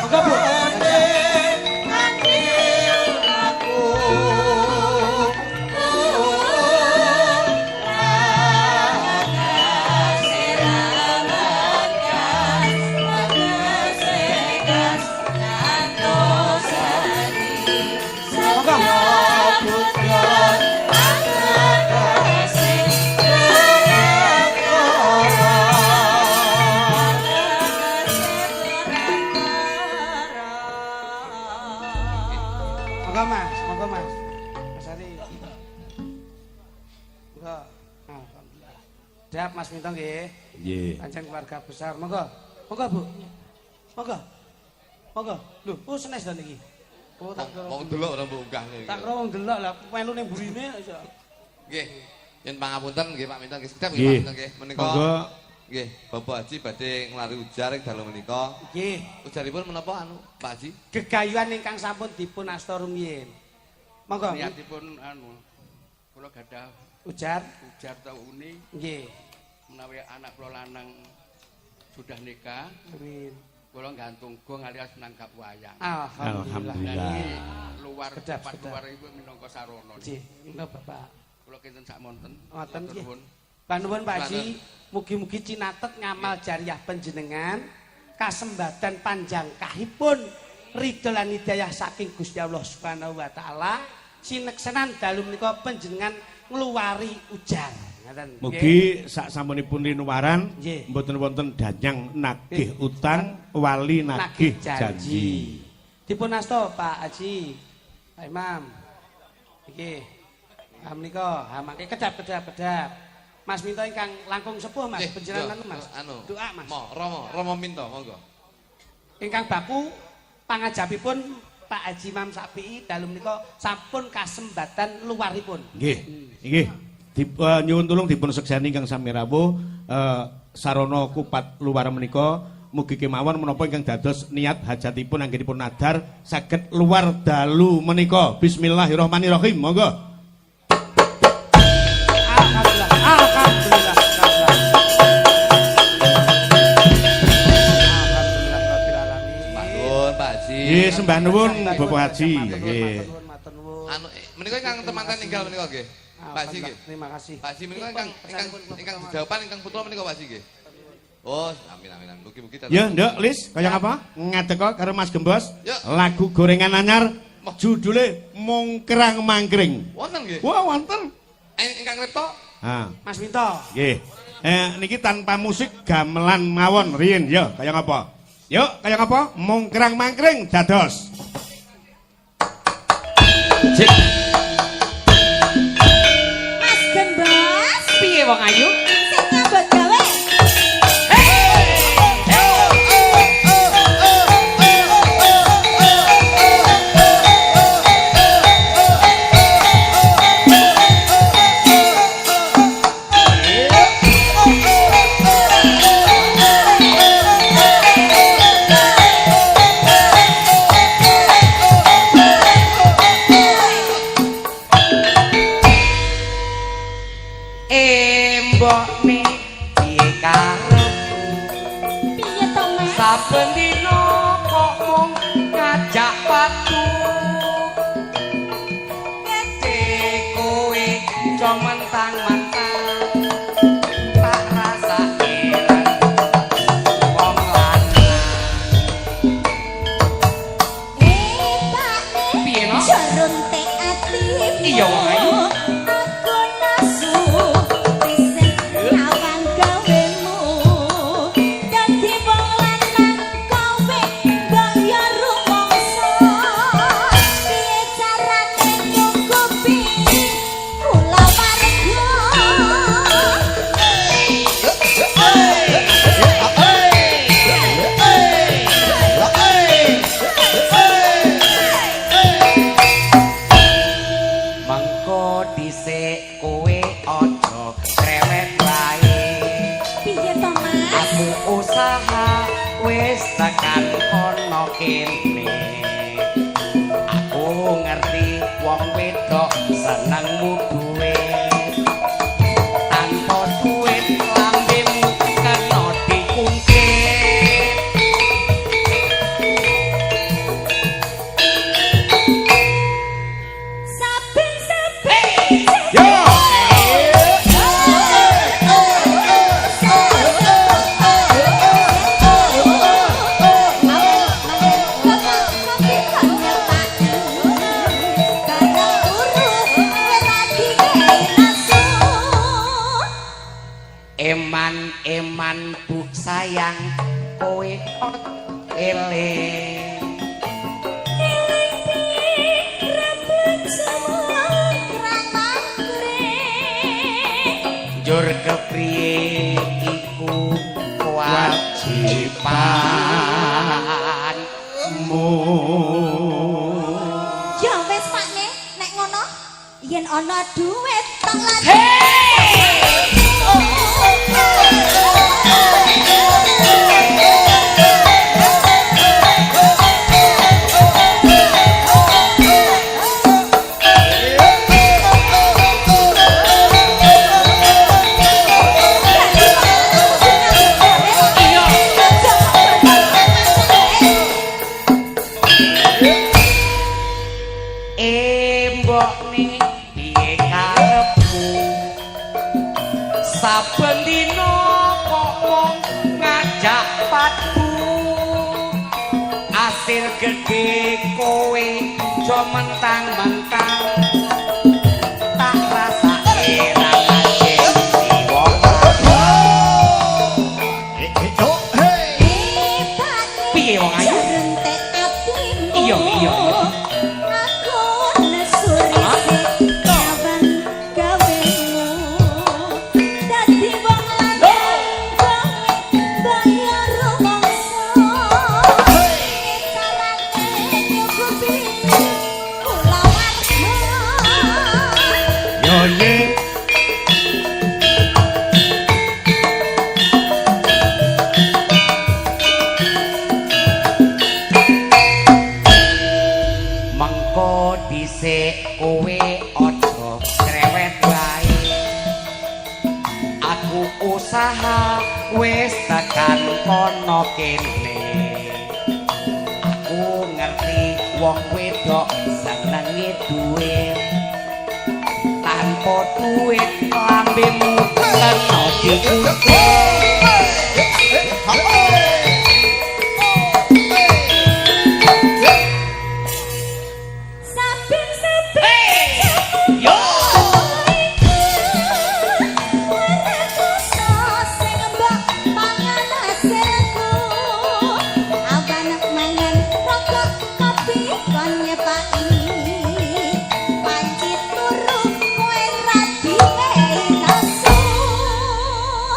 Speaker 1: Monggo Bu. Monggo. Monggo Mas, monggo Mas. Mas Ari. Monggo. Alhamdulillah. Siap Mas Minto nggih.
Speaker 3: Nggih.
Speaker 1: Pancen keluarga besar. Monggo. Monggo Bu. Monggo. Monggo. Lho, oh senes to niki. Oh tak kira.
Speaker 2: Wong delok ora mbok unggah niki.
Speaker 1: Tak kira wong delok lah melu ning burine iso.
Speaker 2: Nggih. Nyun pangapunten nggih Pak Minto nggih sekedhap nggih Pak
Speaker 3: Nggih.
Speaker 2: Minto nggih. Menika
Speaker 3: Monggo
Speaker 2: nggih Bapak Haji badhe nglari ujar ing dalu menika.
Speaker 1: Nggih.
Speaker 2: Ujaripun menapa anu Pak Haji?
Speaker 1: Gegayuhan ingkang sampun dipun asta rumiyin. Monggo.
Speaker 6: Niatipun anu kula gadah
Speaker 1: Ujar.
Speaker 6: Ujar tau uni
Speaker 1: Nggih.
Speaker 6: Menawi anak kula lanang sudah nikah,
Speaker 1: Amin.
Speaker 6: Kula gantung gong alias nanggap wayang.
Speaker 1: Alhamdulillah.
Speaker 3: Alhamdulillah.
Speaker 6: Niki luar
Speaker 1: Sedap,
Speaker 6: tempat
Speaker 1: sedap.
Speaker 6: Luar iku minangka sarana.
Speaker 1: Nggih, monggo Bapak.
Speaker 6: Kula kinten sak monten.
Speaker 1: Ngoten
Speaker 6: Matur
Speaker 1: nggih.
Speaker 6: nuwun.
Speaker 1: Panuwun Pak Haji, mugi-mugi cinatet ngamal jariah panjenengan kasembadan panjang kahipun ridho lan hidayah saking Gusti Allah Subhanahu wa taala sineksenan dalu menika panjenengan ngluwari ujar. Ngaten.
Speaker 3: Mugi sak sampunipun linuwaran
Speaker 1: Nggih.
Speaker 3: mboten wonten danyang nagih utang wali nagih janji.
Speaker 1: Dipun asta Pak Haji. Pak Imam. Iki. Ha menika, ha mangke kedap kedap kedap. Mas Minto ingkang langkung sepuh Mas,
Speaker 2: Nggih,
Speaker 1: panjenengan
Speaker 2: yo,
Speaker 1: Mas.
Speaker 2: Anu.
Speaker 1: Doa Mas.
Speaker 2: Mo, Romo, Romo Minto, monggo.
Speaker 1: Ingkang baku pangajapipun Pak Haji Imam Sapi'i dalu menika sampun kasembatan luwaripun.
Speaker 3: Nggih. Nggih. Nyuwun tulung dipun sekseni ingkang sami rawuh sarana kupat luar menika mugi kemawon menapa ingkang dados niat hajatipun anggenipun nadar saged luar dalu menika. Bismillahirrahmanirrahim. Monggo.
Speaker 1: Alhamdulillah. Alhamdulillah. Alhamdulillah rabbil alamin.
Speaker 2: Sembah nuwun Pak Haji.
Speaker 3: Nggih, sembah nuwun Bapak Haji.
Speaker 1: Matur nuwun,
Speaker 3: Nggih.
Speaker 1: matur nuwun, matur nuwun.
Speaker 2: Anu menika ingkang temanten ninggal menika nggih. Pak Haji nggih.
Speaker 1: Terima kasih.
Speaker 2: Pak Haji menika ingkang ingkang ingkang jawaban ingkang putra menika Pak Haji nggih. Oh, amin amin amin. Mugi-mugi dados-
Speaker 3: Ya, Nduk, Lis, kaya apa? Ngadeka karo Mas Gembos.
Speaker 2: Yuk.
Speaker 3: Lagu gorengan anyar
Speaker 2: Moh.
Speaker 3: judule Mongkrang Mangkring.
Speaker 2: Wonten nggih.
Speaker 3: Wah, wonten.
Speaker 2: Ingkang ripta
Speaker 3: Ha,
Speaker 1: Mas Minto.
Speaker 3: nggih. Niki tanpa musik gamelan mawon riyin ya, kaya ngapa? Yuk, kaya ngapa? Mongkrang Mangkring dados.
Speaker 4: Mas Gembos,
Speaker 7: Piye wong ayu?
Speaker 4: Sing nyambut gawe.
Speaker 7: Mbokne piye karep
Speaker 4: Piye to, Mas?
Speaker 7: Saben dina kok mung ngajak padu. Ngece kowe aja mentang-mentang tak rasake wong lanang.
Speaker 4: Pak Ne.
Speaker 7: Piye, no?
Speaker 4: Jarunte atimu.
Speaker 7: Iya, wong ayu.
Speaker 4: Aku nasu pisan nyawang gawemu. Dadi wong lanang kowe mbok yo rumangsa. Piye carane nyukupi kula warga?
Speaker 7: Mengko dhisik kowe aja cerewet wae.
Speaker 4: Piye to, Mas?
Speaker 7: Aku usaha wis tekan kono kene. Aku ngerti wong wedok senengmu duit. Tanpa duit lambemu kena dikungkit.
Speaker 4: Saben-saben
Speaker 3: Yo!
Speaker 7: Eman-eman bu sayang kowe eling. Njur kepriye iku kewajiban.
Speaker 3: Mu.
Speaker 4: Ya wis Pak Ne, nek ngono yen ana duit tak lagi.
Speaker 7: Saben dina kok mung ngajak padu. Asil gedhe kowe aja mentang-mentang. Tak rasake ra ngajeni wong lanang. Piye wong ayu? Iya, iya, iya.
Speaker 5: Aku nesu risik nyawang gawemu. Dadi wong lanang kowe bayar rumangsa. Carane nyukupi kulawarga.
Speaker 3: Yo ye.
Speaker 7: Mengko dhisik kowe aja cerewet wae. Aku usaha wis tekan kono kene. Aku ngerti wong wedok senenge duit. Tanpa duit lambemu kena diukur.
Speaker 5: Saben-saben
Speaker 7: Yo.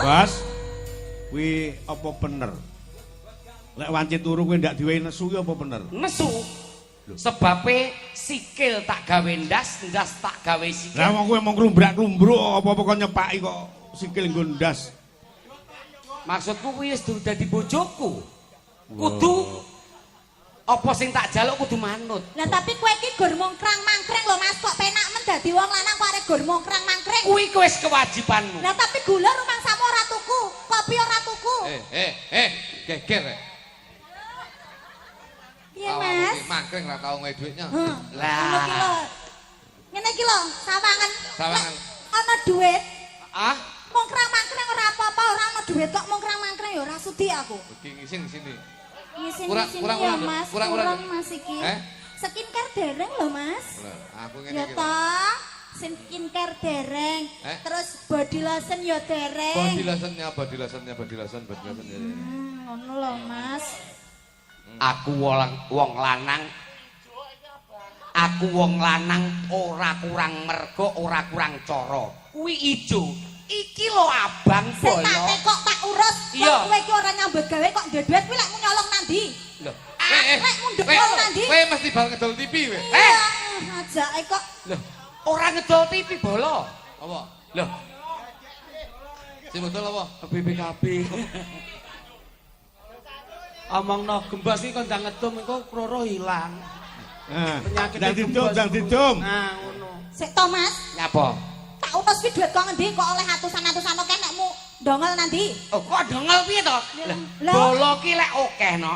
Speaker 3: Bos. Kuwi apa bener? Lek wanci turu kowe ndak diwehi nesu ki apa bener?
Speaker 7: Nesu. Sebabe sikil tak gawe ndas, ndas tak gawe sikil.
Speaker 3: Lah wong kowe mung klumbrak-klumbruk apa-apa kok nyepaki kok sikil nggo ndas.
Speaker 7: Maksudku kuwi wis dadi bojoku. Kudu apa sing tak jaluk kudu manut.
Speaker 5: Lah tapi kowe iki gur mongkrang-mangkring lho Mas, kok penak men dadi wong lanang kok arek gur mongkrang-mangkring.
Speaker 7: Kuwi kuwi wis kewajibanmu.
Speaker 5: Lah tapi gula rumangsamu ora tuku, kopi ora tuku.
Speaker 2: Geger.
Speaker 5: Piye Mas?
Speaker 2: Mangkring ra tau ngewe duitnya.
Speaker 5: Heh.
Speaker 7: Lah.
Speaker 5: Ngono ki lho. Ngene iki lho, sawangan.
Speaker 2: Sawangan.
Speaker 5: Lek ana duit,
Speaker 7: Ah,
Speaker 5: mongkrang-mangkring ora apa-apa, ora ana duit kok mongkrang-mangkring ya ora sudi aku.
Speaker 2: Iki ngisin sini.
Speaker 5: Ngisin-ngisin
Speaker 2: Kurang,
Speaker 5: ya
Speaker 2: kurang,
Speaker 5: Mas,
Speaker 2: kurang,
Speaker 5: kurang,
Speaker 2: kurang.
Speaker 5: Mas iki.
Speaker 2: Eh?
Speaker 5: Skincare dereng lho Mas.
Speaker 2: Lah, aku ngene
Speaker 5: Ya
Speaker 2: iki.
Speaker 5: toh, skincare dereng,
Speaker 2: Eh?
Speaker 5: terus body lotion ya dereng.
Speaker 2: Body lotionnya, body lotionnya, body lotion, body lotion. ya, ya.
Speaker 5: Ngono lho Mas.
Speaker 7: Aku wong lanang. Aku wong lanang ora kurang mergo, ora kurang cara. Kuwi ijo. Iki lho abang
Speaker 5: Sing tak
Speaker 7: bolo.
Speaker 5: tekok tak urus, wong
Speaker 7: Iya.
Speaker 5: kowe iki ora nyambut gawe kok duwe duit kuwi lek mu nyolong nang ndi?
Speaker 7: Lho,
Speaker 5: Lek mundhak wong nang ndi?
Speaker 2: Kowe mesti bar ngedol TV kowe.
Speaker 5: Iya, ajake kok
Speaker 7: lho, ora ngedol TV bolo.
Speaker 2: Apa?
Speaker 7: Lho,
Speaker 2: Sing betul apa?
Speaker 1: BPKB. Omongno gembos iki kon ndang ngedum engko kloro ilang.
Speaker 3: Nah,
Speaker 1: Penyakit
Speaker 3: ndang didum, ndang didum.
Speaker 1: Nah, ngono.
Speaker 5: Sik to Mas,
Speaker 7: nyapa?
Speaker 5: tak urus kuwi duit kok ngendi kok oleh atusan-atusan akeh nekmu dongol nang ndi?
Speaker 7: Oh, kok dongol piye to? Lah,
Speaker 5: Lah.
Speaker 7: bolo ki lek akeh no.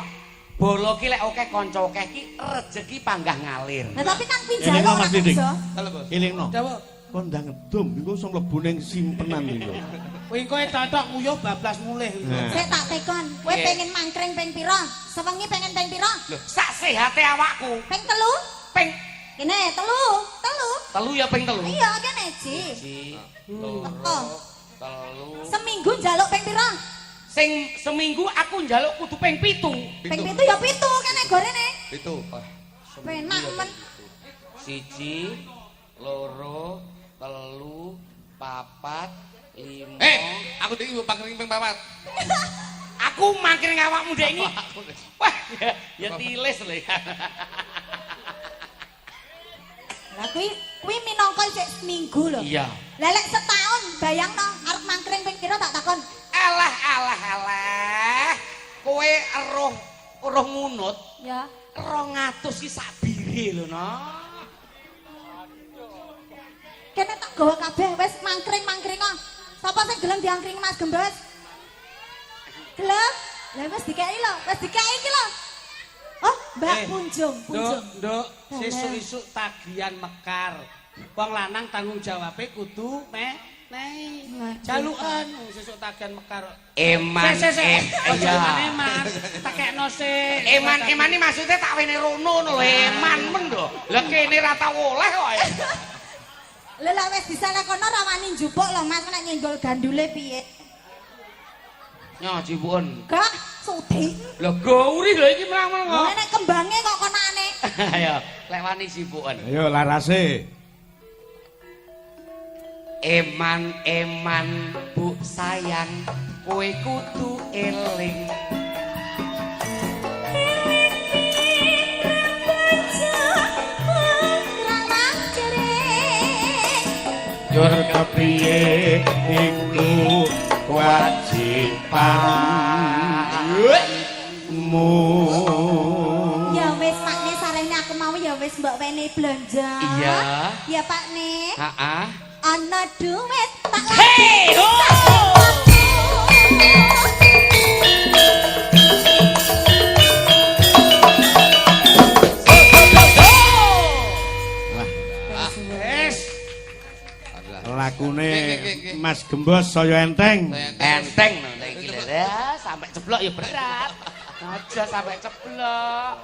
Speaker 7: Bolo ki lek akeh kanca akeh ki rejeki panggah ngalir.
Speaker 5: Lah tapi kan kuwi
Speaker 3: Elingno
Speaker 5: njaluk
Speaker 3: Mas
Speaker 5: ora
Speaker 3: Diding.
Speaker 5: kerja.
Speaker 2: Halo, Bos.
Speaker 3: Elingno.
Speaker 1: Dawa.
Speaker 3: Kon ndang ngedum iku iso mlebu ning simpenan iku.
Speaker 1: Kowe engko totok nguyuh bablas mulih.
Speaker 3: Nah.
Speaker 5: Sik tak tekon, kowe
Speaker 7: Piye?
Speaker 5: pengen mangkring ping pira? Sewengi pengen ping pira?
Speaker 7: Lho, sak sehate awakku.
Speaker 5: Ping telu?
Speaker 7: Ping
Speaker 5: Kene telu, telu.
Speaker 7: telu ya ping telu.
Speaker 5: Iya kene Ji.
Speaker 7: Siji, loro,
Speaker 5: Oh.
Speaker 7: telu.
Speaker 5: Seminggu njaluk ping pira?
Speaker 7: Sing seminggu aku njaluk kudu ping 7.
Speaker 5: Ping 7 ya 7 kene gorene.
Speaker 2: Pitu.
Speaker 5: Penak men.
Speaker 7: 1, 2, 3, 4, 5.
Speaker 2: Aku iki mbok pangkring ping papat.
Speaker 7: Aku mangkring awakmu ndek iki. Wah, ya tilis lho ya.
Speaker 5: Lah kuwi kuwi minangka isih seminggu lho.
Speaker 7: Iya.
Speaker 5: Lah lek setahun bayangno arep mangkring ping pira tak takon.
Speaker 7: Alah alah alah. Kowe eruh eruh ngunut
Speaker 5: Ya.
Speaker 7: 200 ki sak bire lho no.
Speaker 5: Kene tak gawa kabeh wis mangkring-mangkring kok. Sapa sing gelem diangkring Mas Gembos? Gelem? Lah wis dikeki lho, wis dikeki iki lho. Oh, Mbak Punjung, Punjung.
Speaker 1: Nduk, nduk, sesuk-isuk tagihan mekar. Wong lanang tanggung jawabe kudu Nei. Jalukan sesuk tagihan mekar.
Speaker 7: Eman.
Speaker 1: Sik sik. Aja
Speaker 7: Iya.
Speaker 1: eman. Tekekno sik.
Speaker 7: Eman eman iki maksudnya tak wene rono ngono lho, eman men lho. Lah kene ra tau oleh kok.
Speaker 5: Lha lek wis diselekono ra wani njupuk lho Mas, nek nyenggol gandule piye?
Speaker 7: Nyo jipuken.
Speaker 5: Gak sudi.
Speaker 7: Lho gauri lho iki menang-menang kok.
Speaker 5: Lha nek kembange kok konane.
Speaker 7: Ayo, lek wani jipuken.
Speaker 3: Ayo larase.
Speaker 7: Eman eman bu sayang, kowe kudu eling.
Speaker 3: Jur kepriye iku kewajibanmu.
Speaker 5: Ya wis Pak Ne, sarene aku mau ya wis mbok wene blonjo.
Speaker 7: Iya.
Speaker 5: Ya Pak Ne.
Speaker 7: Heeh.
Speaker 5: Ana duit tak
Speaker 7: Hei ho.
Speaker 1: Wis.
Speaker 3: Lakune Mas Gembos saya enteng.
Speaker 7: Enteng lho iki lho. Ya, sampai ceblok ya berat. Aja sampai ceblok.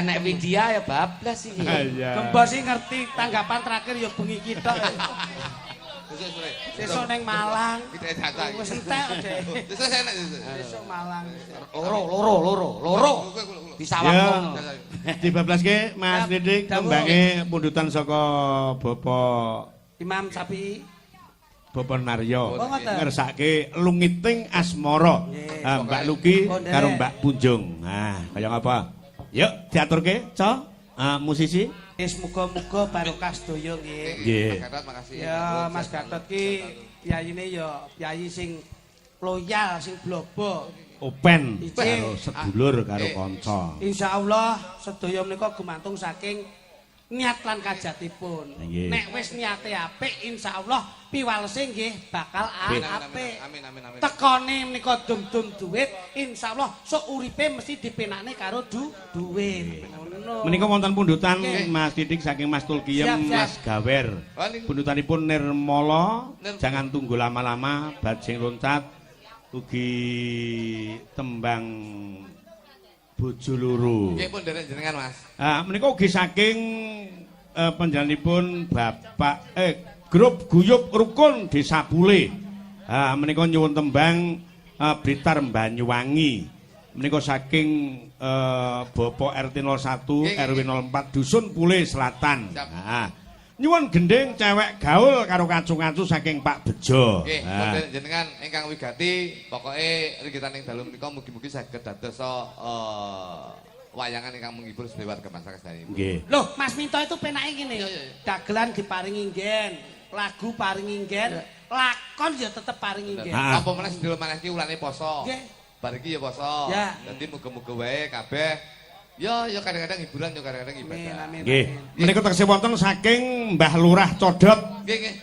Speaker 7: Nek Widya ya bablas iki.
Speaker 3: Iya.
Speaker 1: Gembos sih ngerti tanggapan terakhir ya bengi iki tok.
Speaker 2: Besok sore.
Speaker 1: Sesuk ning Malang.
Speaker 2: Kita caca.
Speaker 1: Wis entek deh.
Speaker 2: Besok saya enak besok.
Speaker 1: Sesuk Malang.
Speaker 7: Loro loro loro loro. Disawang
Speaker 3: Ya.
Speaker 7: ngono.
Speaker 3: Dibablaske Mas Didik tembange pundutan saka Bapak
Speaker 1: Imam Sapi.
Speaker 3: Bapak Naryo.
Speaker 1: Oh, ngoten.
Speaker 3: Ngersake lungiting asmara.
Speaker 1: Nggih.
Speaker 3: Ah, Mbak Luki
Speaker 1: Oh, nderek.
Speaker 3: karo Mbak Punjung. Nah, kaya ngapa? Yuk diaturke, Co. Ah, musisi.
Speaker 1: Wis muga-muga barokah sedaya nggih.
Speaker 3: Nggih.
Speaker 2: Mas Gatot makasih.
Speaker 1: Ya Mas Gatot ki piyayine ya piyayi sing loyal, sing blobo.
Speaker 3: Open
Speaker 1: Ije.
Speaker 3: karo sedulur karo kanca.
Speaker 1: Insyaallah sedaya menika gumantung saking niat lan kajatipun.
Speaker 3: Nggih.
Speaker 1: Nek wis niate apik, insyaallah piwalese nggih bakal apik.
Speaker 2: Amin amin amin.
Speaker 1: Tekone menika dum-dum duit, insyaallah sok uripe mesti dipenakne karo duit. Ngono.
Speaker 3: Menika wonten pundutan
Speaker 1: Nggih.
Speaker 3: Mas Didik saking Mas Tulkiyem,
Speaker 1: Siap, siap.
Speaker 3: Mas Gawer.
Speaker 2: Oh, niku.
Speaker 3: Pundutanipun Nirmala,
Speaker 2: Nir-
Speaker 3: jangan tunggu lama-lama, bajing loncat ugi tembang bojo loro.
Speaker 2: Nggih pun derek jenengan Mas.
Speaker 3: Ah, menika ugi saking panjenenganipun Bapak grup Guyub Rukun Desa Pule. Ah, menika nyuwun tembang Blitar Banyuwangi. Menika saking Bapak RT 01
Speaker 2: Nggih, nggih.
Speaker 3: RW 04 Dusun Pule Selatan.
Speaker 2: Siap.
Speaker 3: Ah. Nyuwun gending cewek gaul karo kacu-kacu saking Pak Bejo.
Speaker 2: Nggih, pun
Speaker 3: Ah.
Speaker 2: derek jenengan ingkang wigati pokoke ringgitan ing dalu menika mugi-mugi saged dados wayangan ingkang menghibur sedaya warga masyarakat sedanten.
Speaker 3: Nggih.
Speaker 1: Loh, Mas Minto itu penake ngene.
Speaker 2: Iya, iya, iya.
Speaker 1: Dagelan diparingi nggen, lagu paringi nggen, lakon ya tetep paringi nggen.
Speaker 3: Ah.
Speaker 2: Apa meneh sedulur maneh iki ulane poso.
Speaker 1: Nggih.
Speaker 2: Bar iki ya poso.
Speaker 1: Ya.
Speaker 2: Dadi muga-muga wae kabeh ya ya kadang-kadang hiburan ya kadang-kadang
Speaker 1: Amin,
Speaker 2: ibadah.
Speaker 1: amin.
Speaker 3: Nggih.
Speaker 1: amin.
Speaker 3: Menika taksih wonten saking Mbah Lurah Codot.
Speaker 2: Nggih, nggih.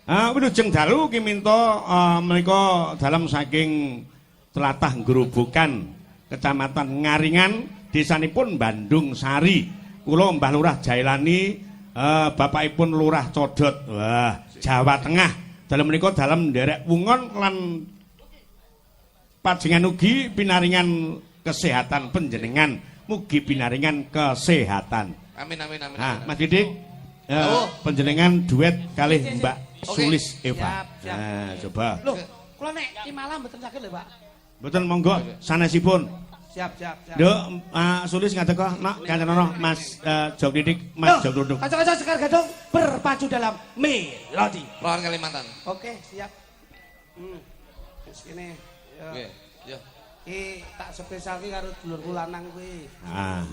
Speaker 3: Ah, wilujeng dalu ki minta menika dalem saking tlatah Grobogan, Kecamatan Ngaringan, desanipun Bandung Sari. Kula Mbah Lurah Jailani, bapakipun Lurah Codot. Wah, Jawa Tengah. Dalem menika dalem nderek wungon lan pajengan ugi pinaringan kesehatan panjenengan. Mugi pinaringan kesehatan.
Speaker 2: Amin amin amin.
Speaker 3: Nah,
Speaker 2: amin.
Speaker 3: Mas Didik,
Speaker 2: Oh.
Speaker 3: panjenengan duet kalih Mbak
Speaker 2: Oke.
Speaker 3: Sulis Eva.
Speaker 1: Siap, siap.
Speaker 3: Nah, coba.
Speaker 1: Loh, kula nek malam mboten saged lho, Pak.
Speaker 3: Mboten monggo sanesipun.
Speaker 1: Siap, siap, siap.
Speaker 3: Nduk, Sulis ngadeg kok, Nak, kancana Mas Jok Didik, Mas
Speaker 1: Loh,
Speaker 3: Jok Duduk.
Speaker 1: Kanca-kanca Sekar Gadung berpacu dalam melodi.
Speaker 2: Perawan Kalimantan.
Speaker 1: Oke, siap. Wis kene. Ya.
Speaker 2: Nggih, ya.
Speaker 1: Iki tak spesialke karo dulurku lanang kuwi.
Speaker 3: Ah.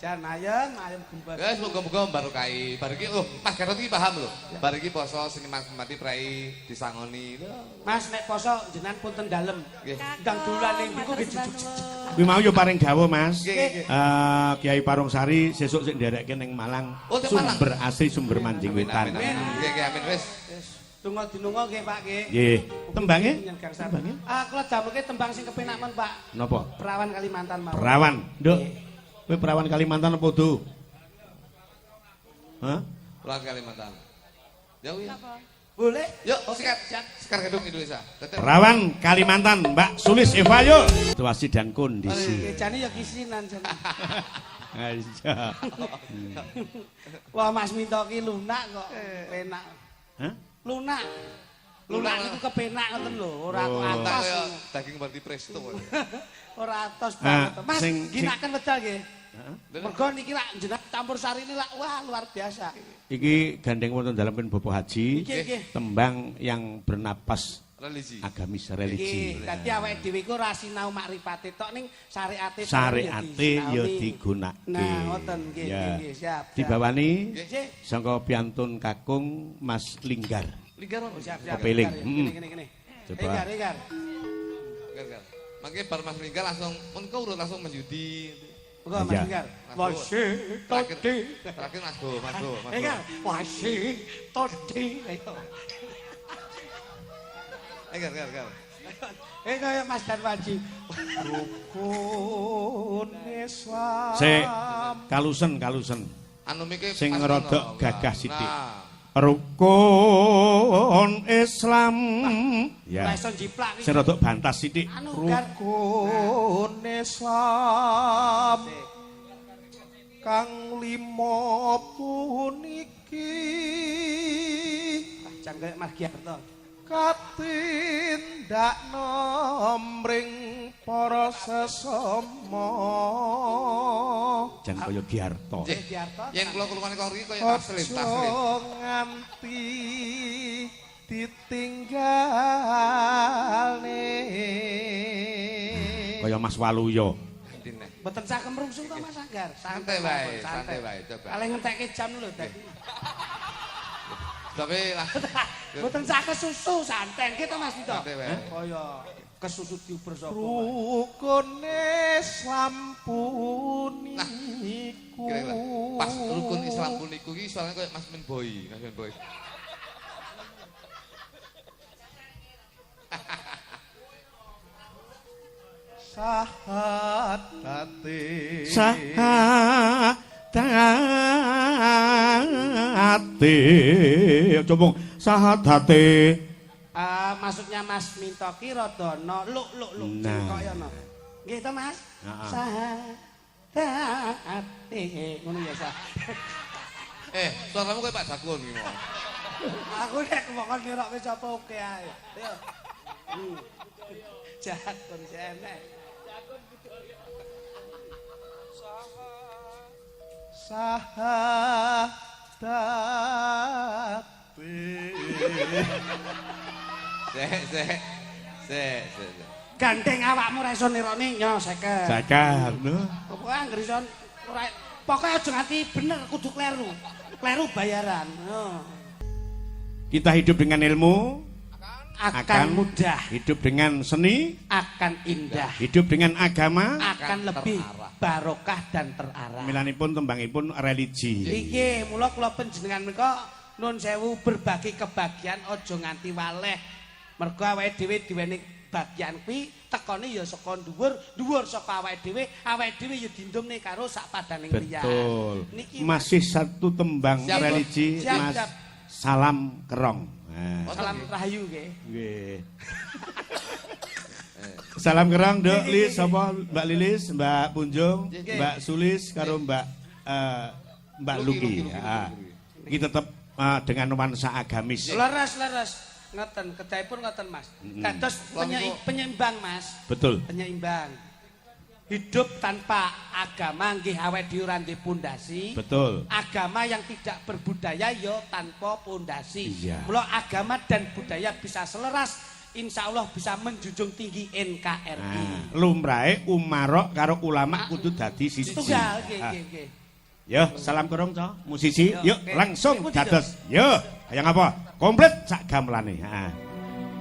Speaker 1: Jan ayem, ayem gembos.
Speaker 2: Ya muga-muga barokahi. Bar iki oh, Mas Gatot iki paham lho. Bar iki poso sing mati prei disangoni.
Speaker 1: Mas nek poso jenengan punten dalem.
Speaker 2: Nggih.
Speaker 1: Ndang dolan ning ndiku nggih jujuk.
Speaker 3: Kuwi mau yo paring dawuh, Mas.
Speaker 2: Nggih, nggih.
Speaker 3: Kiai Parungsari sesuk sik nderekke ning Malang.
Speaker 2: Oh, teng Malang.
Speaker 3: Sumber asri sumber manjing
Speaker 2: Amin
Speaker 3: wetan.
Speaker 2: amin. amin. Nggih, nggih amin wis.
Speaker 1: Wis donga dinunga nggih Pak nggih.
Speaker 3: Nggih. Tembange?
Speaker 1: Tembange? Ah kula damelke tembang sing kepenak men Pak.
Speaker 3: Napa?
Speaker 1: Perawan Kalimantan mawon.
Speaker 3: Perawan. Nduk. Kowe perawan Kalimantan apa udu? Hah?
Speaker 2: Perawan Kalimantan. Ya kuwi.
Speaker 1: Boleh?
Speaker 2: Yuk, sikat. Sekar Gadung Indonesia. Tetep.
Speaker 3: Perawan Kalimantan Mbak Sulis Eva yuk. Situasi dan kondisi.
Speaker 1: Jane ya kisinan jane.
Speaker 3: Iya.
Speaker 1: Wah, Mas Minto ki lunak kok. Penak.
Speaker 3: Hah?
Speaker 1: Lunak. Lunak niku kepenak ngoten lho, ora kok
Speaker 3: Oh.
Speaker 1: atos.
Speaker 2: Kaya daging berarti presto.
Speaker 1: Ora atos
Speaker 3: Ah,
Speaker 1: banget. Mas, ginaken wedal nggih. Mergo niki lak jenengan campur sarine lak wah luar biasa.
Speaker 3: Iki gandeng wonten dalem pun Bapak Haji.
Speaker 1: Nggih, nggih.
Speaker 3: Tembang yang bernapas
Speaker 2: Religi.
Speaker 3: agamis religi.
Speaker 1: Nggih, dadi awake dhewe iku ora sinau makrifate tok ning syariate
Speaker 3: Syariate ya digunakake.
Speaker 1: Nah, ngoten nggih,
Speaker 3: Ya.
Speaker 1: nggih, siap. siap.
Speaker 3: Dibawani
Speaker 1: Nggih.
Speaker 3: sangka piantun kakung Mas Linggar.
Speaker 2: Linggar.
Speaker 1: Oh, siap, siap.
Speaker 3: Kepiling.
Speaker 1: Linggar, ya. Kene, kene, kene.
Speaker 3: Coba.
Speaker 1: Linggar, linggar.
Speaker 2: Linggar, linggar. Mangke bar Mas Linggar langsung mun urut langsung Mas Yudi.
Speaker 1: Monggo Mas
Speaker 3: Iya.
Speaker 1: Linggar.
Speaker 2: Mas Bo. Terakhir Mas Bo, Mas Bo, Mas Bo.
Speaker 1: Linggar. Wasi todi. Ayo.
Speaker 2: Linggar, linggar, linggar.
Speaker 1: Kaya Mas Darwaji.
Speaker 8: Rukun Islam.
Speaker 3: Sik kalusen kalusen.
Speaker 2: Anu miki
Speaker 3: Sing
Speaker 2: pas
Speaker 3: rodok
Speaker 2: ngono.
Speaker 3: gagah sithik.
Speaker 2: Nah.
Speaker 3: Rukun Islam.
Speaker 1: Ya.
Speaker 3: Ya.
Speaker 1: Iso jiplak iki.
Speaker 3: Sing rodok bantas sithik.
Speaker 1: Anu gar.
Speaker 8: Rukun Islam kang lima puniki
Speaker 1: Jan kaya Mas Giarto.
Speaker 8: katindakno mring para sesama.
Speaker 3: Jan kaya Giarto.
Speaker 2: Nggih.
Speaker 1: Giarto.
Speaker 2: Yen kula kulungane kok iki kaya taslim, taslim.
Speaker 8: Aja nganti ditinggalne.
Speaker 3: Kaya Mas Waluyo.
Speaker 2: Intine.
Speaker 1: Mboten sah kemrungsung to Mas Anggar.
Speaker 2: Santai wae, santai wae, coba.
Speaker 1: Kalih ngentekke jam lho dadi.
Speaker 2: Tapi lah.
Speaker 1: Mboten sah kesusu santai nggih to Mas Vito.
Speaker 2: Santai wae.
Speaker 1: Kaya kesusu diuber sapa.
Speaker 8: Rukun Islam puniku.
Speaker 2: Kira-kira pas rukun Islam puniku iki soalnya kaya Mas Men Boy, Mas Men Boy.
Speaker 8: Sahadate.
Speaker 3: Sahadate. Coba sahadate.
Speaker 1: Maksudnya Mas Minto ki rada no luk luk luk
Speaker 3: Nah.
Speaker 1: kaya no. Nggih to Mas?
Speaker 3: Heeh.
Speaker 1: Sahadate ngono ya sah.
Speaker 2: Suaramu kaya Pak Jakun iki mau.
Speaker 1: Aku nek kemokon nirokke sapa oke ae. Ayo. Jakun enek.
Speaker 8: Sahadate.
Speaker 2: Sek, sek. Sek, sek, sek.
Speaker 1: Gandeng awakmu ra iso nirone nyo 50.
Speaker 3: Sakat.
Speaker 1: Pokoke anggere iso ora pokoke aja nganti bener kudu kleru. Kleru bayaran. Oh.
Speaker 3: Kita hidup dengan ilmu
Speaker 1: Akan mudah,
Speaker 3: hidup dengan seni,
Speaker 1: akan indah,
Speaker 3: hidup dengan agama,
Speaker 1: akan lebih
Speaker 2: terarah.
Speaker 1: barokah dan terarah.
Speaker 3: Milanipun tembangipun religi.
Speaker 1: Iki mula kula panjenengan menika nun sewu berbagi kebahagiaan aja nganti waleh. Mergo awake dhewe diweni bagian kuwi tekone ya saka dhuwur, dhuwur saka awake dhewe, awake dhewe ya dindumne karo sak padaning liyan.
Speaker 3: Betul.
Speaker 1: Niki
Speaker 3: Masih satu tembang
Speaker 2: Siap,
Speaker 3: religi
Speaker 1: siap,
Speaker 3: Mas.
Speaker 1: siap.
Speaker 3: Salam Kerong. Nah.
Speaker 1: Salam rahayu nggih.
Speaker 3: Nggih. Salam Kerong, Dok Lis, sapa Mbak Lilis, Mbak Punjung, Mbak Sulis karo Mbak Mbak
Speaker 2: Luki,
Speaker 3: Luki.
Speaker 2: Luki, Luki,
Speaker 3: Ah.
Speaker 2: Luki.
Speaker 3: Iki tetep dengan nuansa agamis.
Speaker 1: Leres leres. Ngoten, kedahipun ngoten Mas. Kados penyeimbang Mas.
Speaker 3: Betul.
Speaker 1: Penyeimbang. Hidup tanpa agama nggih awake dhewe ora ndek pondasi.
Speaker 3: Betul.
Speaker 1: Agama yang tidak berbudaya ya tanpa pondasi.
Speaker 3: Iya.
Speaker 1: Mula agama dan budaya bisa seleras, insya Allah bisa menjunjung tinggi NKRI.
Speaker 3: Nah, lumrahe umarok karo ulama kudu dadi siji.
Speaker 1: Tunggal nggih
Speaker 3: Ah.
Speaker 1: nggih nggih.
Speaker 3: Yo, salam kerong co, musisi.
Speaker 1: Yo,
Speaker 3: Yuk,
Speaker 1: oke.
Speaker 3: langsung
Speaker 1: Pundi,
Speaker 3: dados. Yo, kaya ngapa? Komplit sak gamelane. Heeh.